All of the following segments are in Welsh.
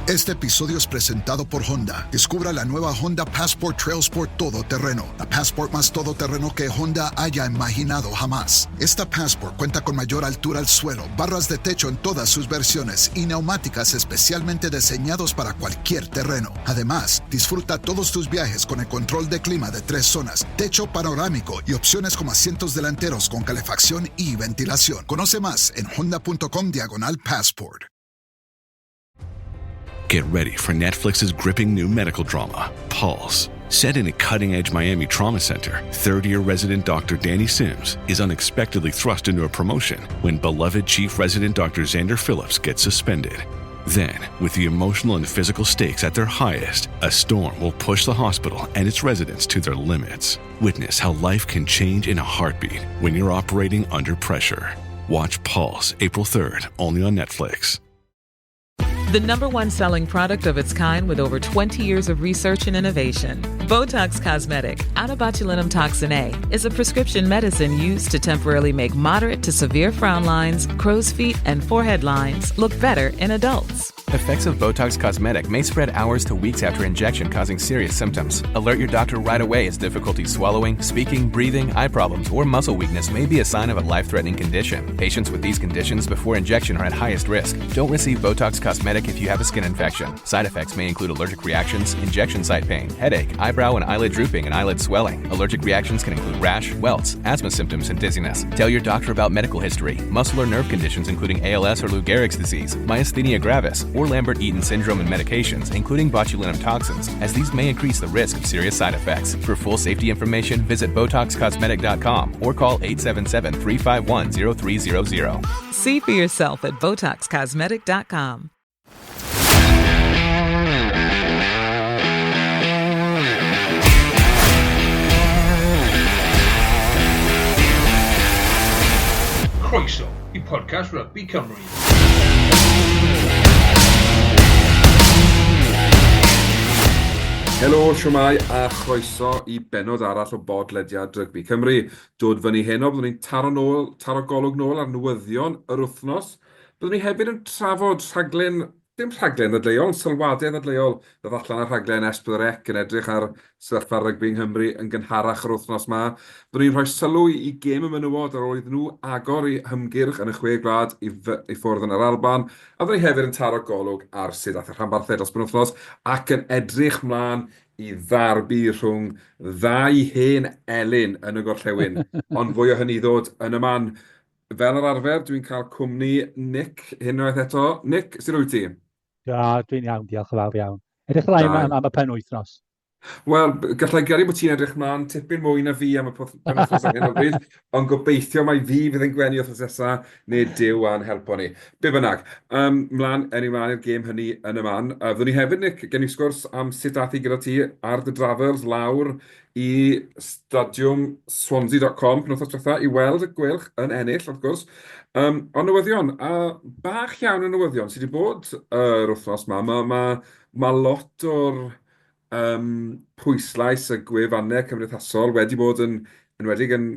Este episodio es presentado por Honda. Descubra la nueva Honda Passport Trail Sport todoterreno, la Passport más todoterreno que Honda haya imaginado jamás. Esta Passport cuenta con mayor altura al suelo, barras de techo en todas sus versiones y neumáticas especialmente diseñados para cualquier terreno. Además, disfruta todos tus viajes con el control de clima de tres zonas, techo panorámico y opciones como asientos delanteros con calefacción y ventilación. Conoce más en honda.com diagonal passport. Get ready for Netflix's gripping new medical drama, Pulse. Set in a cutting edge Miami trauma center, third year resident Dr. Danny Sims is unexpectedly thrust into a promotion when beloved chief resident Dr. Xander Phillips gets suspended. Then, with the emotional and physical stakes at their highest, a storm will push the hospital and its residents to their limits. Witness how life can change in a heartbeat when you're operating under pressure. Watch Pulse April 3rd, only on Netflix. The number one selling product of its kind with over 20 years of research and innovation. Botox Cosmetic, out toxin A, is a prescription medicine used to temporarily make moderate to severe frown lines, crow's feet, and forehead lines look better in adults. Effects of Botox Cosmetic may spread hours to weeks after injection, causing serious symptoms. Alert your doctor right away as difficulty swallowing, speaking, breathing, eye problems, or muscle weakness may be a sign of a life threatening condition. Patients with these conditions before injection are at highest risk. Don't receive Botox Cosmetic if you have a skin infection. Side effects may include allergic reactions, injection site pain, headache, eyebrow and eyelid drooping, and eyelid swelling. Allergic reactions can include rash, welts, asthma symptoms, and dizziness. Tell your doctor about medical history, muscle or nerve conditions including ALS or Lou Gehrig's disease, myasthenia gravis, or Lambert-Eaton syndrome and medications, including botulinum toxins, as these may increase the risk of serious side effects. For full safety information, visit BotoxCosmetic.com or call 877-351-0300. See for yourself at BotoxCosmetic.com. Croeso i podcast Rugby Cymru. Helo, siwmai a chroeso i bennod arall o bodlediad Rygbi Cymru. Dod fyny heno, byddwn ni'n taro, nôl, taro golwg nôl ar newyddion yr wythnos. Byddwn ni hefyd yn trafod rhaglen dim rhaglen ddadleuol, ond sylwadau ddadleuol ddodd allan ar rhaglen S4C yn edrych ar sefyllfa rygbi yng Nghymru yn gynharach yr wythnos 'ma. Byddwn ni'n rhoi sylw i gêm y menywod ar ôl iddyn nhw agor eu hymgyrch yn y Chwe Gwlad i i ffwrdd yn yr Alban, a byddwn ni hefyd yn taro golwg ar sut aeth y rhanbarthau dros benwythnos ac yn edrych mlaen i ddarbi rhwng ddau hen elyn yn y gorllewin, ond fwy o hynny i ddod yn y man. Fel yr arfer, dwi'n cael cwmni Nick unwaith eto. Nick, sut wyt ti? Da, dwi'n iawn, diolch yn fawr iawn. Edrych ymlaen am, am y penwythnos. Wel, gallai gredu bod ti'n edrych mlaen tipyn mwy na fi am y penwythnos ar hyn o bryd, ond gobeithio mai fi fydd yn gwenu wythnos nesa, neu Duw a'n helpo ni. Be bynnag, um, mlaen, ewn ni mlaen i'r gêm hynny yn y man. Uh, fyddwn ni hefyd, Nick, gen i sgwrs am sut ath hi gyda ti ar dy drafels lawr i stadiwm Swansea.com penwythnos diwetha i weld y Gweilch yn ennill, wrth gwrs. Um, ond newyddion, a bach iawn o newyddion sydd wedi bod yr wythnos yma. Mae ma, ma lot o'r um, pwyslais y gwefannau cymdeithasol wedi bod yn enwedig yn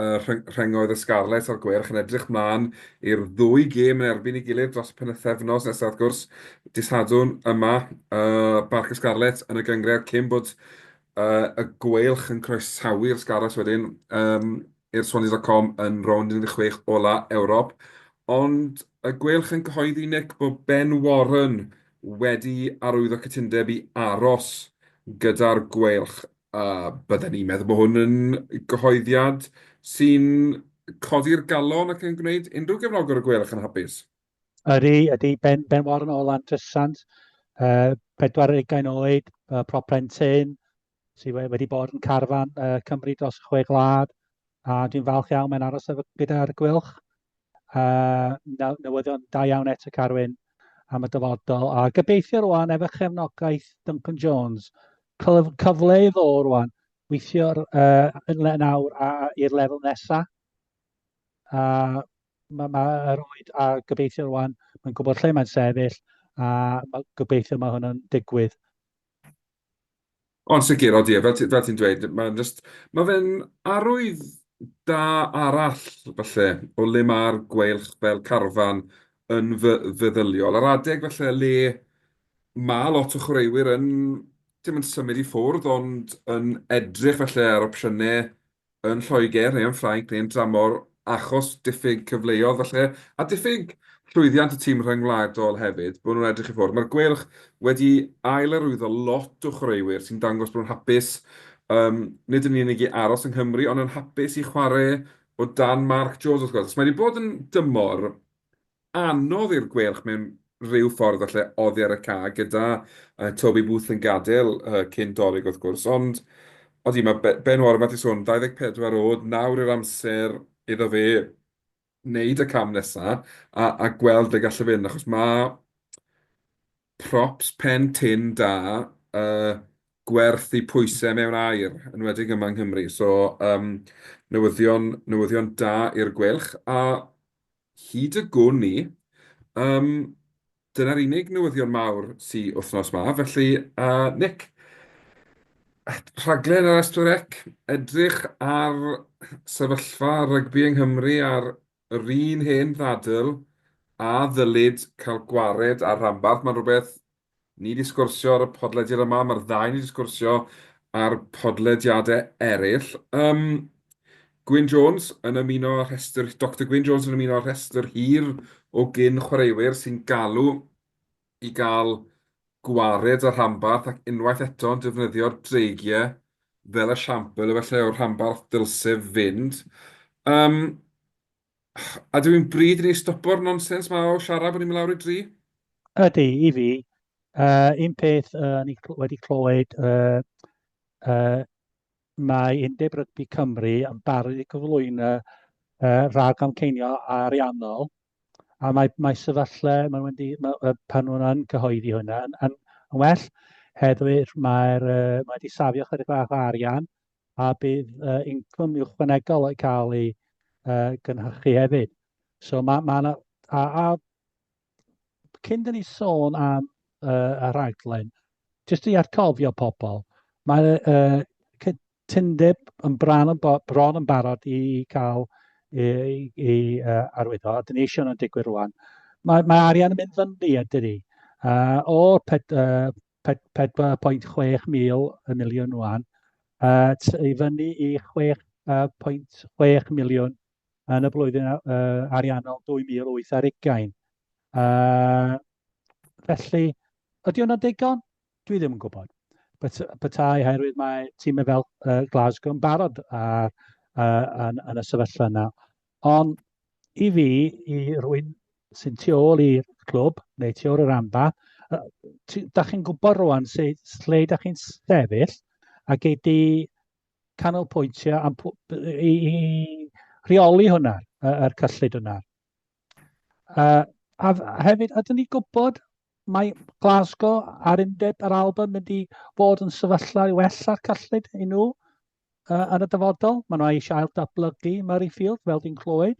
y rhengoedd y Scarlets a'r Gweilch yn edrych mlaen i'r ddwy gêm yn erbyn ei gilydd dros y penwythnos nesaf, wrth gwrs, dydd Sadwrn yma, uh, Barc y Scarlets yn y gynghrair cyn bod uh, y Gweilch yn croesawu'r Scarlets wedyn um, i'r Swansea.com yn rownd 16 ola Ewrop. Ond y Gweilch yn cyhoeddi, Nick, bod Ben Warren wedi arwyddo cytundeb i aros gyda'r Gweilch. A bydden ni'n meddwl bod hwn yn gyhoeddiad sy'n codi'r galon ac yn gwneud unrhyw gefnogwr y Gweilch yn hapus. Ydy, ydy. Ben, ben Warren o Lantrisant, uh, 40 oed, uh, prop plentyn, sydd wedi bod yn carfan uh, Cymru dros chwe gwlad, a dwi'n falch iawn mae'n aros efo gyda'r Gweilch. Uh, newyddion da iawn eto Carwyn am y dyfodol. A gobeithio rwan efo chefnogaeth Duncan Jones, cyfle i ddo rwan, weithio'r uh, yn nawr a i'r lefel nesaf. A mae ma yr oed a gobeithio rwan, mae'n gwybod lle mae'n sefyll a ma, gobeithio mae hwn yn digwydd. Ond sicr, odi, fel ti, fel ti'n dweud, mae'n just, mae fe'n arwydd da arall, falle, o le mae'r Gweilch fel carfan yn fy feddyliol. Ar adeg, falle, le Mae lot o chwaraewyr yn, dim yn symud i ffwrdd, ond yn edrych falle ar opsiynau yn Lloegr neu yn Ffrainc neu yn dramor achos diffyg cyfleoedd falle, a diffyg llwyddiant y tîm rhyngwladol hefyd, bod nhw'n edrych i ffwrdd. Mae'r Gweilch wedi ail-arwyddo lot o chwaraewyr sy'n dangos bod nhw'n hapus, um, nid yn unig i aros yng Nghymru, ond yn hapus i chwarae o dan Mark Jones, wrth gwrs. Mae wedi bod yn dymor anodd i'r Gweilch mewn rhyw ffordd falle oddi ar y ca gyda uh, Toby Booth yn gadael uh, cyn Dolig wrth gwrs, ond odi, mae Ben Warren, fel ti'n sôn, 24 oed, nawr yw'r amser iddo fe wneud y cam nesaf a, a gweld le gallai fynd, achos mae props pen tyn da uh, gwerth eu pwysau mewn aer, yn enwedig yma yng Nghymru. So, um, newyddion, newyddion da i'r Gweilch, a Hyd y gwn i, yym, dyna'r unig newyddion mawr sy wythnos 'ma, felly, uh, Nick, rhaglen ar S4C, edrych ar sefyllfa rygbi yng Nghymru a'r yr un hen ddadl a ddylid cael gwared ar rhanbarth. Mae'n rhywbeth Ni 'di sgwrsio ar y podlediad yma, mae'r ddau ni 'di sgwrsio ar podlediadau eraill. Um, Gwyn Jones yn ymuno â rhestr, Doctor Gwyn Jones yn ymuno â rhestr hir o gyn chwaraewyr sy'n galw i gael gwared ar rhanbarth ac unwaith eto yn defnyddio'r dreigiau fel esiampl efallai o'r rhanbarth dylse fynd. Um, A dw i'n bryd i ni stopo'r nonsens 'ma o siarad bod ni'n mynd lawr i dri? Ydy, i fi. Uh, un peth uh, ni wedi clywed, uh, uh, mae Undeb Rygbi Cymru yn barod i gyflwyno uh, rhag amceinio ariannol, a mae, mae sefyllfa, mae wedi, mae, pan nhw'n yn cyhoeddi hwnna, yn, yn, yn well, heddiw mae'r, uh, mae wedi safio chydig bach o arian, a bydd uh, incwm ychwanegol yn cael ei uh, gynhyrchu hefyd. So mae ma yna... A, a cyn dyn ni sôn am uh, y rhaglen, jyst i atgofio pobl, mae uh, cytundeb yn bron yn, bron yn barod i cael i, i, i uh, arwyddo, a dyn ni eisiau nhw'n digwydd rwan. Mae, mae arian yn mynd fyny, ydy. Uh, o'r ped, uh, 4.6 mil y miliwn rwan, uh, i fyny i 6.6 miliwn yn y blwyddyn uh, ariannol 2008. Uh, felly, ydy hwnna'n digon? Dwi ddim yn gwybod. Petai oherwydd mae tîmau fel uh, Glasgow yn barod ar, uh, yn, yn y sefyllfa yna. Ond i fi, i rwy'n sy'n tu ôl i'r clwb neu tu ôl i'r amba, da chi'n gwybod rwan sut, lle da chi'n sefyll a gei di canolbwyntio am, i, i rheoli hwnna, yr cyllid hwnna. Uh, a hefyd, ydyn ni gwybod mae Glasgow a'r Undeb yr Alban mynd i fod yn sefyllfa i wella'r cyllid i nhw uh, yn y dyfodol. Maen nhw eisiau ail-datblygu Murrayfield, fel dwi'n clywed.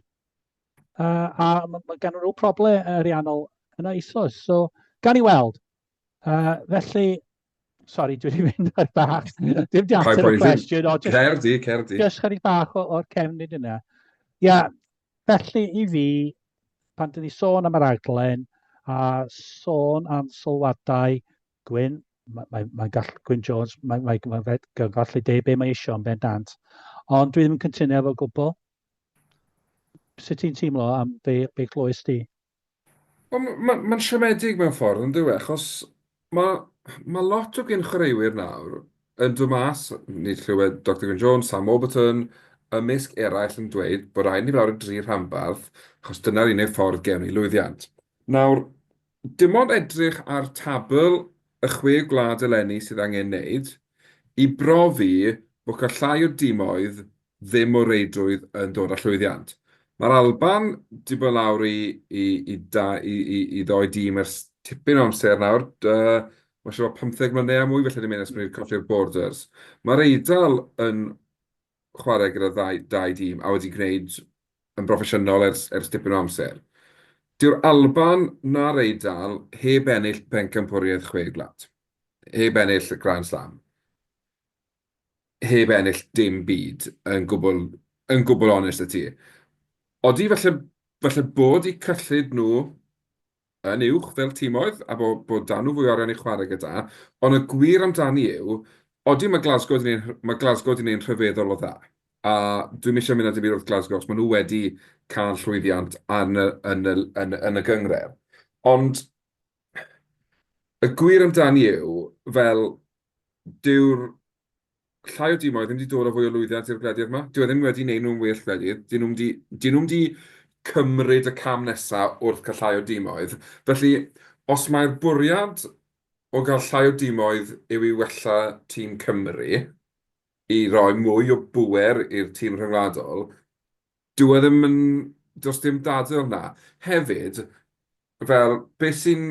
Uh, a mae ma gan nhw problemau ariannol yna eisoes. So, gan i weld. Uh, felly, sorry, dwi wedi mynd ar bach. Dim di ateb y cwestiwn. O, just, cer di, cer di. Just chydig bach o'r cefnid yna. Ia, felly i fi, pan dyn ni sôn am yr aglen a sôn am sylwadau Gwyn, mae'n mae, mae gall, Gwyn Jones, mae'n mae, mae, mae gallu deud be mae eisiau yn bendant. Ond dwi ddim yn cytuno efo gwbl. Sut ti'n teimlo am be, be glywys di? Wel, mae'n ma, ma siomedig mewn ffordd, yn dyw e, achos mae ma lot o gyn chwaraewyr nawr yn dod mas, ni wedi clywed Doctor Gwyn Jones, Sam Warburton, ymysg eraill yn dweud bod rhaid ni lawr i dri rhanbarth, achos dyna'r unig ffordd gewn ni lwyddiant. Nawr, Dim ond edrych ar tabl y chwe gwlad eleni sydd angen wneud, i brofi bod cael llai o dimoedd ddim o reidrwydd yn dod â llwyddiant. Mae'r Alban 'di bod lawr i i i da i i i ddou dîm ers tipyn o amser nawr, mae'n siŵr bod pymtheg mlynedd a mwy felly 'di mynd ers bod ni 'di colli'r borders. Mae'r Eidal yn chwarae gyda ddau, dau dîm a wedi gwneud yn broffesiynol ers, ers dipyn o amser. Dyw'r Alban na'r Eidal heb ennill pencampwriaeth chwe gwlad. Heb ennill y Grand Slam. Heb ennill dim byd, yn gwbl, yn gwbl onest y ti. Odi, falle, falle bod eu cyllid nhw yn uwch fel timoedd a bod, bod 'da nhw fwy o arian i chwarae gyda, ond y gwir amdani yw, odi mae Glasgow 'di wneud, mae Glasgow 'di wneud yn rhyfeddol o dda, a dwi'm eisiau mynd â dim byd wrth Glasgow achos maen nhw wedi cael llwyddiant yn y, yn y, yn, yn y gynghrair, ond y gwir amdani yw, fel, dyw'r llai o dimoedd ddim 'di dod â fwy o lwyddiant i'r gwledydd 'ma. Dyw e ddim wedi wneud nhw'n well gwledydd. Dyn nhw'm 'di, dyn nhw'm 'di cymryd y cam nesa wrth cael llai o dimoedd. Felly, os mai'r bwriad o gael llai o dimoedd yw i wella tîm Cymru, i roi mwy o bŵer i'r tîm rhyngwladol, dyw e ddim yn... does dim dadl 'na. Hefyd, fel, beth sy'n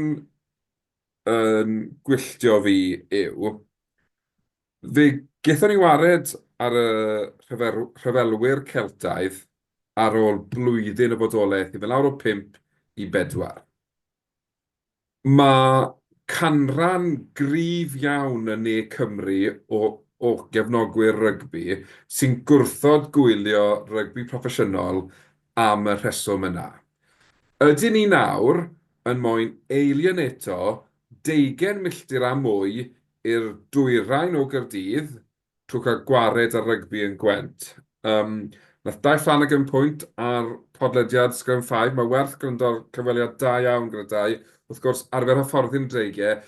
yn gwylltio fi yw, fe gaethon ni wared ar y rhyfelwyr Celtaidd ar ôl blwyddyn o fodolaeth i fynd lawr o 5 i 4. Mae canran gryf iawn yn ne Cymru o o gefnogwyr rygbi sy'n gwrthod gwylio rygbi proffesiynol am y rheswm yna. Ydyn ni nawr yn moyn alienato deugain milltir a mwy i'r dwyrain o Gaerdydd trwy cael gwared ar rygbi yn Gwent? Yym, nath Dai Flanagan pwynt ar podlediad Scrum Five, mae werth gwrando ar cyfweliad da iawn gyda Dai. Wrth gwrs, arfer hyfforddi'n Dreigiau,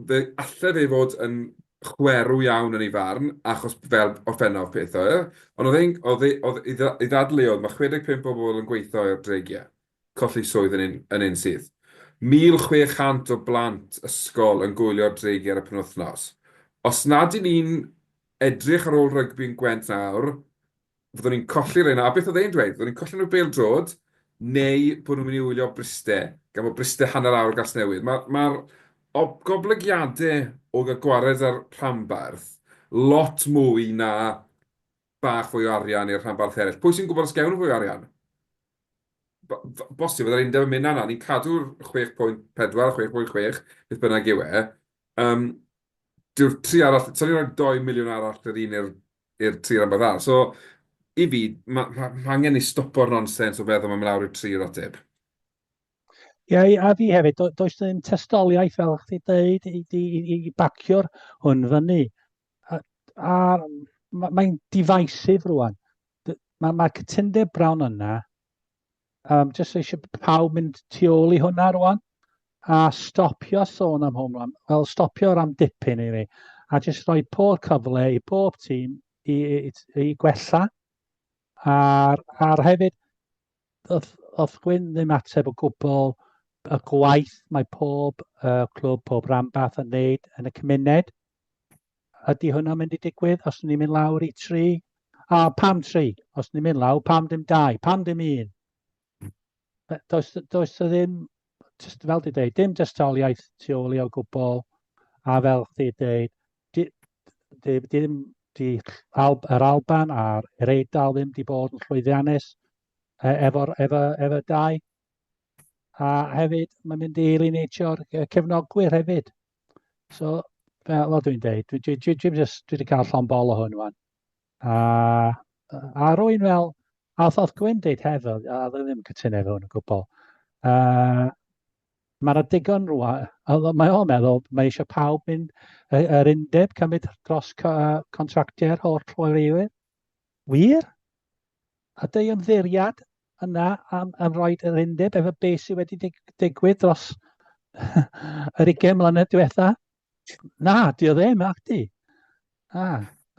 fe alle fe fod yn chwerw iawn yn ei farn, achos fel orffennodd pethau, ond oedd e'n, oedd e, oedd ei ddadleuodd, mae 65 o bobl yn gweithio i'r Dreigiau. Colli swydd yn un, yn un syth. 1,600 o blant ysgol yn gwylio'r Dreigiau ar y penwythnos. Os nad y'n ni'n edrych ar ôl rygbi yn Gwent nawr, fyddwn ni'n colli rheina. A beth oedd e'n dweud? Fyddwn ni'n colli nhw bêl-droed, neu bod nhw'n mynd i wylio Bryste, gan bod Bryste hanner awr o Gasnewydd. Mae'r ma goblygiadau o gael gwared ar rhanbarth lot mwy na bach fwy o arian i'r rhanbarth eraill. Pwy sy'n gwybod os gewn nhw fwy o arian? Bosib, byddai'r undeb yn mynd, na, na, ni'n cadw'r 6.4, 6.6, beth bynnag yw e. Um, dyw'r tri arall, so ni'n rhoi 2 miliwn arall yr un i'r i'r tri rhanbarth arall. So, i fi, mae ma, ma angen i stopo'r nonsens o feddwl mae'n lawr i'r tri rotib. Ie, a fi hefyd, do, does ddim testoliaeth fel chdi dweud i, i, i, i bacio'r hwn fyny. A, a mae'n divisive rwan. Mae ma cytundeb Brown yna, um, jyst eisiau pawb mynd tu ôl i hwnna rwan, a stopio sôn am hwn rwan, wel stopio am dipyn i fi, a jyst rhoi pob cyfle i bob tîm i, i, i, i gwella. A'r, ar hefyd, oedd, oedd Gwyn ddim ateb o gwbl y gwaith mae pob uh, clwb, pob rhanbarth yn wneud yn y cymuned. Ydy hwnna'n mynd i digwydd os ni'n mynd lawr i tri? A pam tri? Os ni'n mynd lawr, pam dim dau? Pam dim un? Does, does ddim, just fel di dweud, dim dystoliaeth tu ôl i o gwbl, a fel chdi dweud, di, di, di, ddim, di Al, yr Alban a'r yr Eidal ddim di bod yn llwyddiannus e, efo'r efo, efo dau. A hefyd, mae'n mynd i alienatio'r cefnogwyr hefyd. So, fel, fel dwi'n deud, dwi, dwi, dwi, dwi, just, dwi wedi cael llon bol o hwn wan. A, a rwy'n fel, a oedd Gwyn deud hefo, a oedd e ddim yn cytuno efo hwn o gwbl. Uh, mae yna digon rwan, mae o'n meddwl, mae eisiau pawb mynd, yr undeb cymryd dros contractiau'r holl chwaraewyr. Wir? A dy ymddiriad yna am, am roi yr undeb efo beth sydd wedi dig, digwydd dros yr 20 mlynedd diwetha? Na, di o ddim, ac di. Na,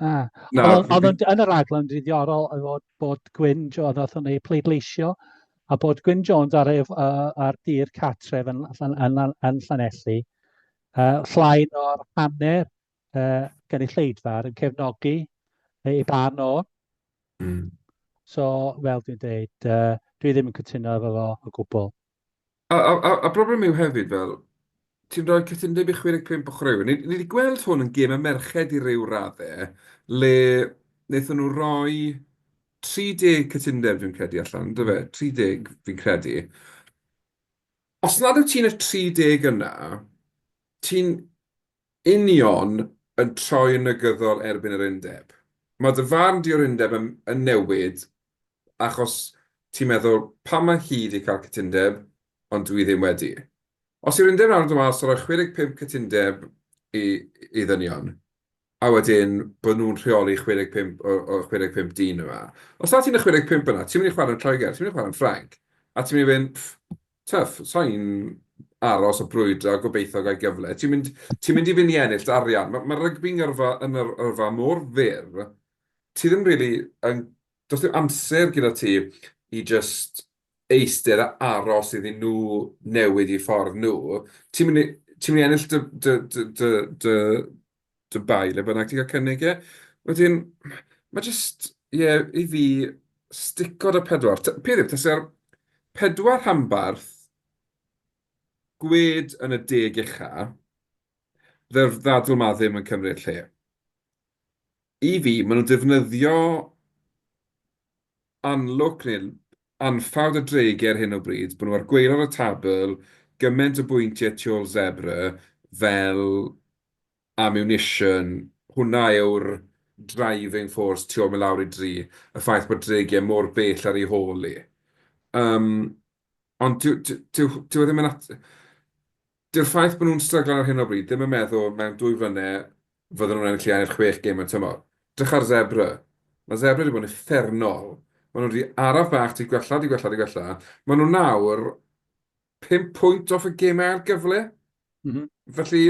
na. Na, oedd yn, yn y raglen ddiddorol bod, bod Gwyn Jones, oedd o'n ei pleidleisio, a bod Gwyn Jones ar, ei, uh, ar dir cartref yn, yn, yn, yn Llanelli, uh, llai o'r hanner uh, gynulleidfa yn cefnogi ei barn o. Mm. So, fel dwi'n dweud, uh, dwi ddim yn cytuno efo fo o gwbl. A, a, a, a broblem yw hefyd fel, ti'n rhoi cytundeb i 65 o chwaraewyr. Ni, ni wedi gweld hwn yn gêm y merched i ryw raddau, le wnaethon nhw roi 30 cytundeb dwi'n credu allan, dy fe? 30 fi'n credu. Os nad wyt ti'n y 30 yna, ti'n union yn troi yn negyddol erbyn yr undeb. Mae dy farn di o'r undeb yn, yn newid achos ti'n meddwl, pam mae hi 'di cael cytundeb, ond dwi ddim wedi? Os yw'r undeb nawr yn dod mas a rhoi 65 cytundeb i i ddynion, a wedyn bod nhw'n rheoli 65 o o 65 dyn yma. Os na ti'n y 65 yna, ti'n mynd i chwarae yn Lloegr, ti'n mynd i chwarae yn Ffrainc, a ti'n mynd i fynd, pff, tough, sa i'n aros a brwydro a gobeithio gael gyfle. Ti'n mynd, ti'n mynd i fynd i ennill dy arian. Mae ma rygbi'n yrfa, yn yr yrfa mor fyr, ti ddim rili yn... Does dim amser gyda ti i jyst eistedd a aros iddyn nhw newid eu ffordd nhw. Ti'n mynd i, ti'n mynd i ennill dy, dy, dy, dy, dy, dy bai le bynnag ti'n cael cynnig e. Wedyn, mae jyst, ie, i fi, stico 'da pedwar. Peth yw, tase'r pedwar rhanbarth gwed yn y deg ucha, fydde'r ddadl 'ma ddim yn cymryd lle. I fi, maen nhw'n defnyddio anlwc neu anffawd y dreigiau ar hyn o bryd, bod nhw ar gwaelod y tabl, gymaint o bwyntiau tu ôl Zebre, fel ammunition, hwnna yw'r driving force tu ôl mynd lawr i dri, y ffaith bod dreigiau mor bell ar ei hôl hi. Yym, ond dyw dyw dyw dyw e ddim yn at-... Dyw'r ffaith bod nhw'n stryglan ar hyn o bryd ddim yn meddwl mewn dwy flynedd fydden nhw'n ennill ennill chwech gêm mewn tymor. Drych ar Zebre. Mae Zebre wedi bod yn uffernol. Maen nhw wedi araf bach, 'di gwella, 'di gwella, 'di gwella. Maen nhw nawr pump pwynt off y gemau ail gyfle. Mm -hmm. Felly,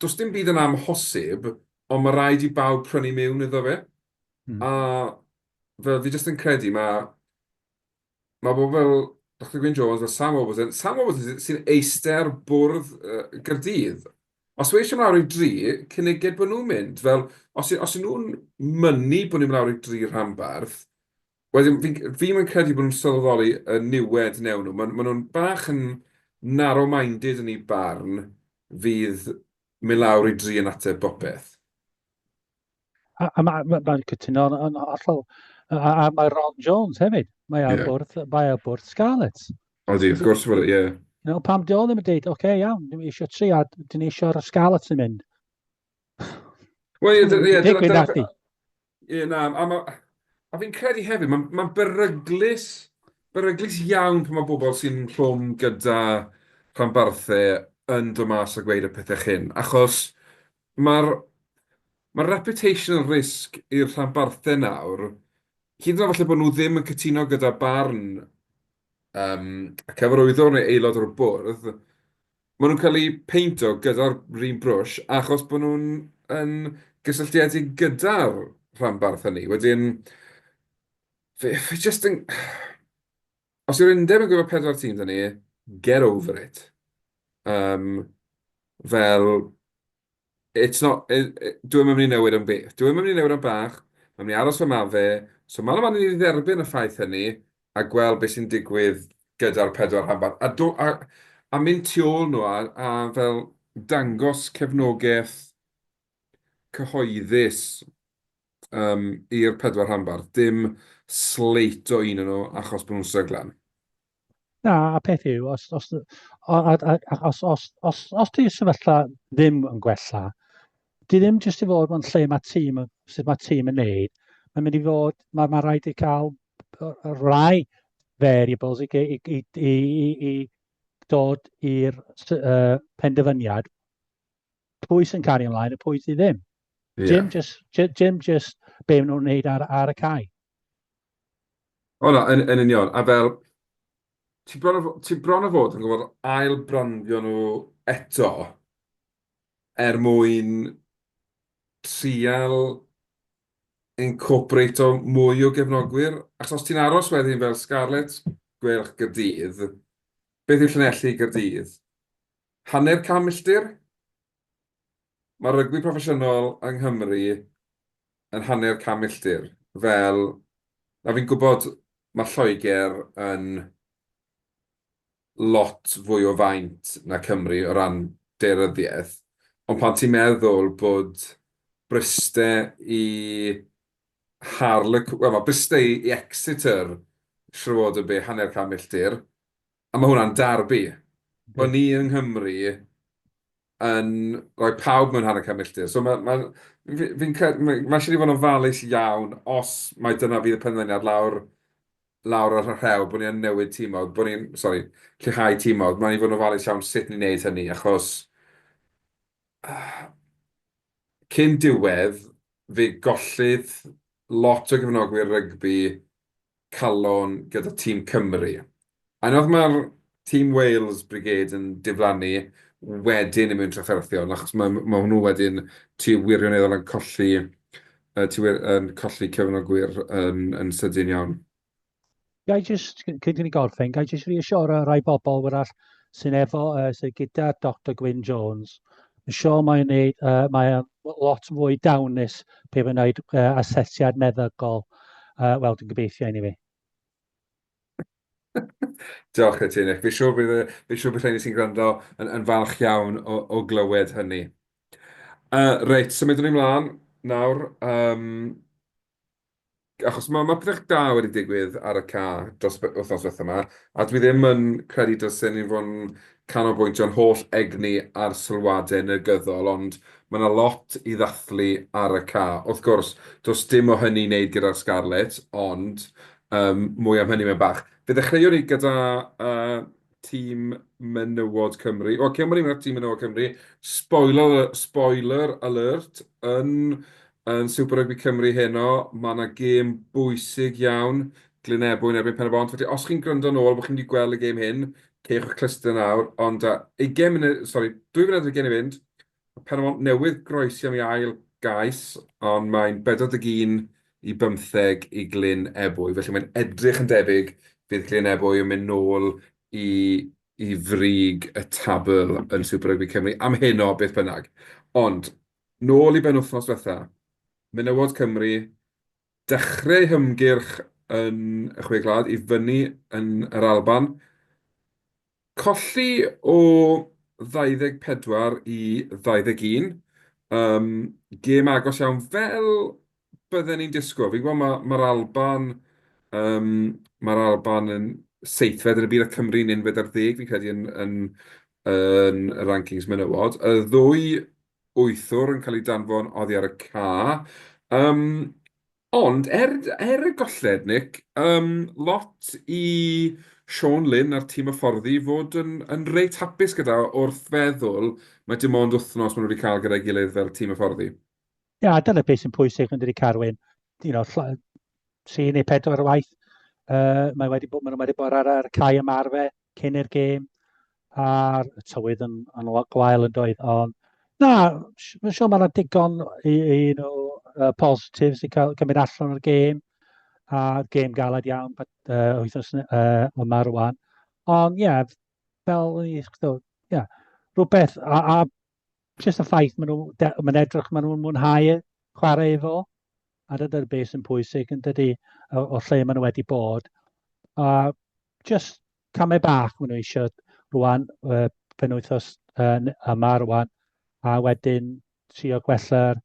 does dim byd yn amhosib, ond mae rhaid i bawb prynu mewn iddo fe. Mm. A fel fi jyst yn credu, mae Mae pobl fel Doctor Gwyn Jones, fel Sam Warburton, Sam Warburton sy'n eistedd ar bwrdd uh, Gaerdydd. Os yw eisiau lawr i dri, cyniged bod nhw'n mynd. Fel, os, os yw nhw'n mynnu bod nhw'n lawr i dri rhanbarth, wedyn fi'n fi yn credu bod nhw'n sylweddoli y niwed newn nhw. Maen ma nhw'n bach yn narrow-minded yn eu barn fydd mynd lawr i dri yn ateb bopeth. A, a mae'n ma, ma cytuno yn, yn hollol. A, a mae Ron Jones hefyd. Mae ar yeah. bwrdd, mae ar bwrdd Scarlets. Odi, wrth gwrs fod, ie. Yeah. You know, pam di o ddim yn dweud, oce, okay, iawn, dwi'n eisiau tri a dyn ni eisiau'r Scarlets yn mynd. Wel, ie, ie, digwydd nadi. Ie, na, a, ma, a fi'n credu hefyd, mae'n ma beryglus, beryglus iawn pan mae bobl sy'n rhwm gyda rhanbarthau yn dod mas a gweud y pethau hyn, achos mae'r Mae'r reputational risk i'r rhanbarthau nawr, hyd yn oed falle bod nhw ddim yn cytuno gyda barn um, y cyfarwyddwr neu aelod o'r bwrdd, maen nhw'n cael eu peinto gyda'r un brwsh achos bod nhw'n yn gysylltiedig gyda'r rhanbarth hynny. Wedyn, fe, fe jyst yn... Os yw'r undeb yn gwybod pedwar tîm 'da ni, get over it. Um, fel, It's not... Dyw e'm yn mynd i newid am byth. Dyw e'm yn mynd i newid am bach, mae'n mynd i aros fel ma' fe. So mae'n rhaid i ni dderbyn y ffaith hynny a gweld beth sy'n digwydd gyda'r pedwar rhanbarth. A do, a, a mynd tu ôl nhw a, a fel dangos cefnogaeth cyhoeddus um, i'r pedwar rhanbarth. Dim slate o un o'n nhw achos bod nhw'n stryglan. Na, a peth yw, os, os, os, os, os, os di'r sefyllfa ddim yn gwella, di ddim jyst i fod mewn lle mae tîm, sut mae tîm yn neud, mae'n mynd i fod, mae, mae rhaid i cael rai variables i, i, i, i, i, i dod i'r uh, penderfyniad pwy sy'n cario ymlaen a pwy sydd ddim. Yeah. Dim just, dim just be maen nhw'n wneud ar, ar y cae. O na, yn, yn union. A fel, ti bron, o, ti bron o fod yn gwybod ail brandio nhw eto er mwyn trial incorporato mwy o gefnogwyr. Achos os ti'n aros wedyn fel Scarlets, Gweilch Gaerdydd, beth yw Llanelli Gaerdydd? Hanner can milltir? Mae rygbi proffesiynol yng Nghymru yn hanner can milltir, fel... Na, fi'n gwybod mae Lloegr yn lot fwy o faint na Cymru o ran daearyddiaeth, ond pan ti'n meddwl bod Bryste i Harlequ-, wel, mae Bryste i Exeter, siŵr o fod yn be, hanner can milltir, a mae hwnna'n derby. Bod ni yng Nghymru yn rhoi pawb mewn hanner can milltir. So mae, mae, fi'n credu, mae eisiau ni fod yn ofalus iawn os mai dyna fydd y penderfyniad lawr. lawr ar y rhew, bod ni yn newid timoedd, bod ni'n, sori, lleihau timoedd, mae'n i fod yn ofalus iawn sut ni'n neud hynny, achos cyn diwedd, fe gollydd lot o gefnogwyr rygbi calon gyda tîm Cymru. A unwaith mae'r tîm Wales Brigade yn diflannu, wedyn yn mewn trafferthion, achos mae ma hwnnw wedyn ti wirioneddol yn colli, uh, ti wir, yn colli cefnogwyr yn, yn sydyn iawn. Ga i jyst, cyn i ni gorffen, ga i jyst reassure rai bobl wrach sy'n efo, uh, sy'n gyda Dr Gwyn Jones. Yn siŵr mae'n neud, uh, mae'n lot fwy dawnus pe mae'n neud uh, asesiad meddygol. Uh, Wel, dwi'n gobeithio anyway. Diolch i ti, Nick. Fi'n siŵr bydd, fi'n siŵr bydd rheini sy'n gwrando yn, yn falch iawn o, o glywed hynny. Uh, reit, symudwn ni mlaen nawr. Um, achos mae, mae pethau da wedi digwydd ar y ca dros y wythnos diwetha yma, a dwi ddim yn credu dylsen ni fod yn canolbwyntio'n holl egni ar sylwadau negyddol, ond mae yna lot i ddathlu ar y ca. Wrth gwrs, does dim o hynny i wneud gyda'r Scarlets, ond um, mwy am hynny mewn bach. Fe ddechreuwn ni gyda uh, tîm menywod Cymru. Wel, cyn bod ni'n mynd at tîm menywod Cymru, spoiler, spoiler alert, yn, yn Super Rugby Cymru heno, mae yna gêm bwysig iawn, Glyn Ebwy yn erbyn Pen-y-bont. Felly, os chi'n gwrando nôl, bod chi'n wedi gweld y gêm hyn, cewch eich cluster nawr, ond uh, 20 munud, sori, 2 funud ar i fynd, Mae Pen-y-bont newydd groesi am ei ail gais, ond mae'n 41 i 15 i Glyn Ebwy, felly mae'n edrych yn debyg fydd Glyn Ebwy yn mynd nôl i i frig y tabl yn Super Rugby Cymru am heno beth bynnag. Ond, nôl i benwythnos diwetha, Menywod Cymru, dechrau eu hymgyrch yn y Chwe Gwlad i fyny yn yr Alban. Colli o 24 i 21, yym gêm agos iawn fel bydden ni'n disgwyl. Fi'n gwybod ma' ma'r Alban, yym ma'r Alban yn seithfed yn y byd a Cymru'n unfed ar ddeg fi'n credu yn yn yn y rankings menywod. Y ddwy wythwr yn cael eu danfon oddi ar y ca. Yym Ond er er y golled, Nick, yym lot i Sean Lynn a'r tîm hyfforddi fod yn yn reit hapus gyda wrth feddwl mai dim ond wythnos maen nhw wedi cael gyda'i gilydd fel tîm hyfforddi. Ie, a dyna beth sy'n pwysig yn dydi Carwyn. You know, tri neu pedwar waith, uh, mae wedi bod, maen nhw wedi bod ar, ar cae ymarfer cyn i'r gêm, a'r tywydd yn, yn gwael yn doedd, ond na, mae'n siŵr mae yna digon i, i you know, uh, positives i cael, cymryd allan o'r gêm, a gêm galed iawn but, uh, wythnos uh, yma rwan. Ond ie, yeah, fel o'n i, yeah, rhywbeth, a, a jyst y ffaith maen nhw, mae'n edrych maen nhw'n mwynhau chwarae efo, a dyna'r beth sy'n pwysig yn dydy o, o lle maen nhw wedi bod. A just camau bach maen nhw eisiau rwan, uh, penwythnos uh, yma rwan, a wedyn trio gwella'r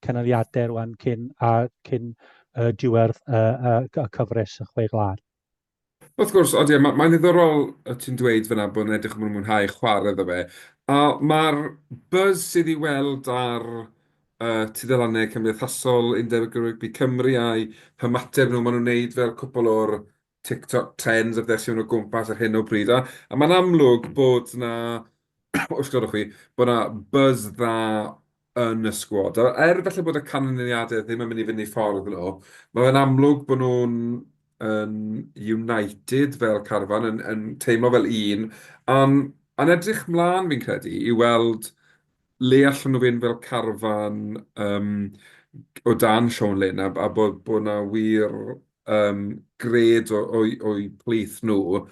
canlyniadau rwan cyn, a cyn uh, diwedd uh, uh, y cyfres y chwe gwlad. Wrth gwrs, ond ie, mae'n ddiddorol y ti'n dweud fyna bod yn edrych yn mwynhau chwarae iddo fe. A mae'r buzz sydd i weld ar uh, tudalannau cymdeithasol Undeb Rygbi Cymru a'i hymateb nhw, maen nhw'n wneud fel cwpl o'r TikTok trends a pethau sy'n mynd o gwmpas ar hyn o bryd. A, a mae'n amlwg bod 'na, os gwelwch chi, bod 'na buzz dda yn y sgwad. A er falle bod y canlyniadau ddim yn mynd i fynd i ffordd nhw, mae fe'n amlwg bod nhw'n yn united fel carfan, yn, yn teimlo fel un, a'n, a'n edrych mlaen fi'n credu i weld le allan nhw fynd fel carfan um, o dan Sean Lynn a, a bod, bod 'na wir um, gred o'u o'u plith nhw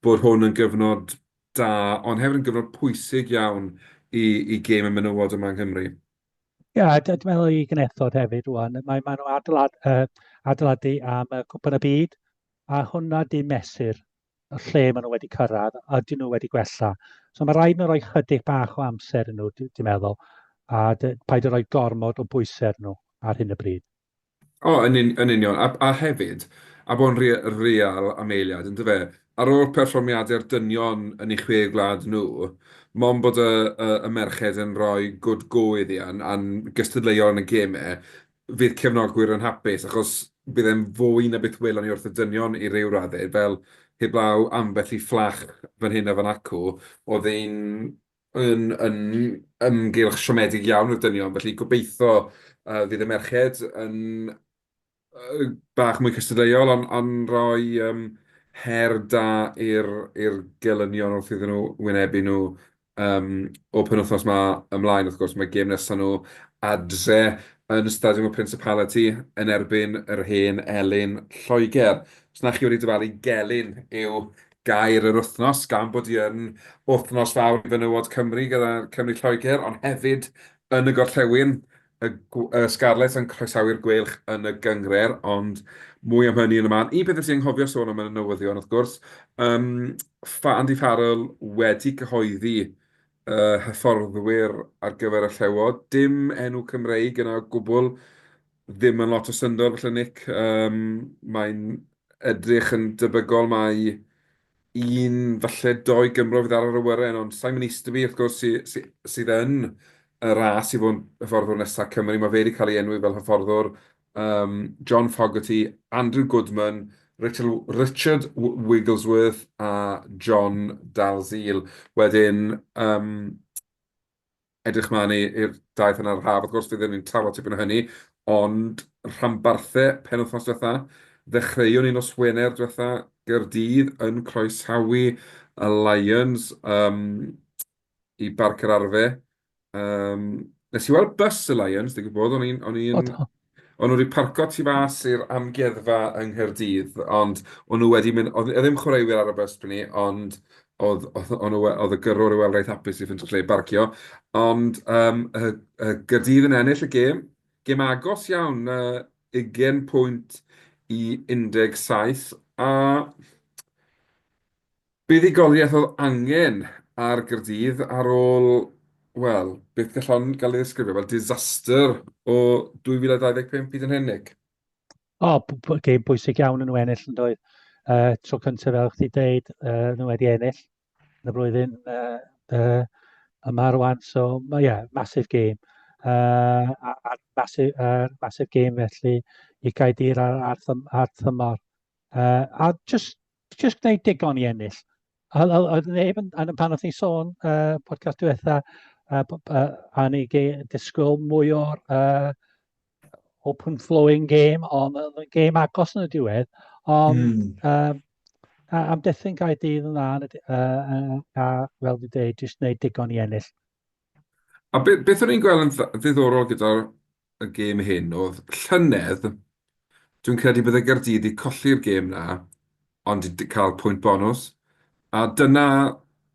bod hwn yn gyfnod da, ond hefyd yn gyfnod pwysig iawn i, i gêm y menywod yma yng Nghymru. Ie, yeah, dwi'n meddwl i genethod hefyd rwan. Mae, mae nhw adeilad, uh, adeiladu am y Cwpan y Byd, a hwnna di mesur y lle maen nhw wedi cyrraedd, a ydyn nhw wedi gwella. So mae rhaid nhw roi chydig bach o amser i nhw, dwi'n meddwl, a paid â rhoi gormod o bwysau ar nhw ar hyn o bryd. O, yn un- yn union. A a hefyd, a bod yn rea- real am eiliad, yndyfe? Ar ôl perfformiadau'r dynion yn eu chwe gwlad nhw, mond bod y y y merched yn rhoi good go iddi a'n a'n gystadleuol yn y gemau, fydd cefnogwyr yn hapus, achos bydd e'n fwy na beth welon ni wrth y dynion i ryw raddau, fel heblaw ambell i fflach fan hyn a fan acw, oedd hi'n yn, yn ymgyrch siomedig iawn i'r dynion, felly gobeithio uh, fydd y merched yn bach mwy cystadleuol, ond ond rhoi yym her da i'r i'r gelynion wrth iddyn nhw wynebu nhw yym o penwythnos 'ma ymlaen. Wrth gwrs, mae gêm nesaf nhw adre yn Stadiwm y Principality yn erbyn yr hen elyn Lloegr. Os na chi wedi dyfalu, gelyn yw gair yr wythnos, gan bod hi yn wythnos fawr i fenywod Cymru gyda Cymru Lloegr, ond hefyd yn y gorllewin, y y Scarlets yn croesawu'r Gweilch yn y gynghrair, ond mwy am hynny yn y man. Un peth wnes i anghofio sôn am yn y newyddion, wrth gwrs, yym Andy Farrell wedi cyhoeddi y hyfforddwyr ar gyfer y Llewod. Dim enw Cymreig yna o gwbl, ddim yn lot o syndod falle, Nick. Yym mae'n edrych yn debygol mai un, falle dou Gymro fydd ar yr awyren, ond Simon Easterby, wrth gwrs, sy, sy, sydd yn y ras i fod yn hyfforddwr nesaf Cymru, mae fe wedi cael ei enwi fel hyfforddwr. Um, John Fogarty, Andrew Goodman, Richard, Richard Wigglesworth a John Dalziel. Wedyn, um, edrych mlaen i'r daith yna ar yr haf. Wrth gwrs, fe ni'n trafod tipyn o hynny, ond rhanbarthau penwythnos diwetha, ddechreuwn ni nos Wener diwetha, Gaerdydd yn croesawu y Lions um, i Barc yr Arfe. Um, nes i weld bus y Lions, digwydd bod, o'n i'n... O'n i'n O'n nhw wedi parco tu fas i'r amgueddfa yng Nghaerdydd, ond o'n nhw wedi mynd... Oedd ddim chwaraewyr ar y bus pryd 'ny, ond oedd oedd o'n nhw oedd y gyrrwr i weld reit hapus i ffindo lle i barcio. Ond yym yy yy Gaerdydd yn ennill y gêm, gêm agos iawn, yy ugain pwynt i 17, a Buddugoliaeth oedd angen ar Gaerdydd ar ôl, wel, beth gall hon gael ei ddisgrifio fel disaster o 2025 hyd yn hyn, Nick? O, gêm bwysig iawn yn nhw ennill yn doedd. Uh, tro cyntaf fel chdi deud, uh, nhw wedi ennill yn y blwyddyn uh, uh, yma rwan. So, ie, yeah, massive game. Uh, a, a massive, uh, massive game felly i Gaerdydd ar, ar, thym, ar thymor. Uh, a just just gwneud digon i ennill. Oedd neb yn, yn pan oedd ni sôn uh, podcast diwetha, uh, uh, a ni disgwyl mwy o'r uh, open flowing game, ond oedd yn game agos yn y diwedd, ond mm. um, am dethyn Gaerdydd yn dda, uh, uh, a fel dwi'n dweud, jyst gwneud digon i ennill. A be, beth o'n i'n gweld yn ddiddorol gyda'r y gêm hyn oedd llynedd, dwi'n credu bydde Gaerdydd 'di colli'r gêm 'na, ond 'di cael pwynt bonws. A dyna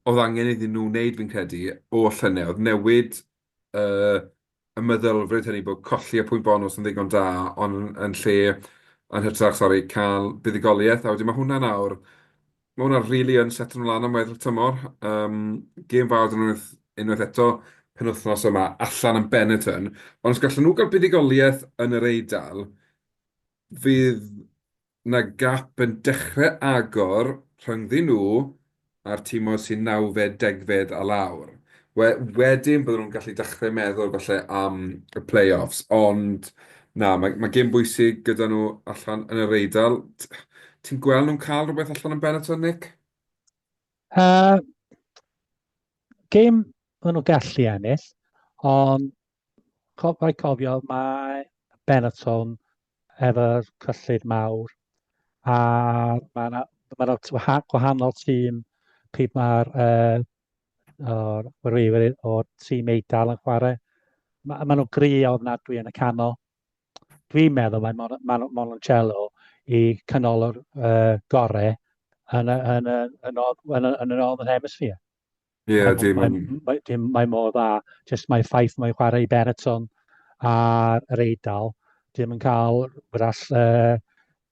oedd angen iddyn nhw wneud, fi'n credu, o llynedd, oedd newid y y meddylfryd hynny bod colli y pwynt bonws yn ddigon da, ond yn lle, yn hytrach, sori, cael buddugoliaeth. A wedyn mae hwnna nawr, Mae hwnna rili yn seto nhw lan am weddill y tymor. Yym, gêm fawr 'da nhw unwaith unwaith eto penwythnos yma allan yn Benetton. Ond os gallen nhw gael buddugoliaeth yn yr Eidal, fydd 'na gap yn dechrau agor rhyngddyn nhw a'r timoedd sy'n nawfed, degfed a lawr. We- wedyn bydden nhw'n gallu dechrau meddwl falle am y play-offs, ond na, mae mae gêm bwysig gyda nhw allan yn yr Eidal. Ti'n gweld nhw'n cael rhywbeth allan yn Benetton, Nick? Uh, gêm maen nhw'n gallu ennill, ond rhaid cofio mae Benetton efo'r cyllid mawr a mae yna ma 'na gwahanol tîm pryd mae'r uh, o'r chwaraewyr o'r tîm Eidal yn chwarae. Ma, maen nhw'n gry ofnadwy yn y canol. Dwi'n meddwl mae Mon Mon Mononcello i canolwr uh, gore yn y, yn y, yn y, yn y, yn y Northern Hemisphere. Ie, yeah, dim mae, mae, dim, mae mor dda. Just mae ffaith mae'n chwarae i Benetton a'r yr Eidal, dim yn cael wrach uh,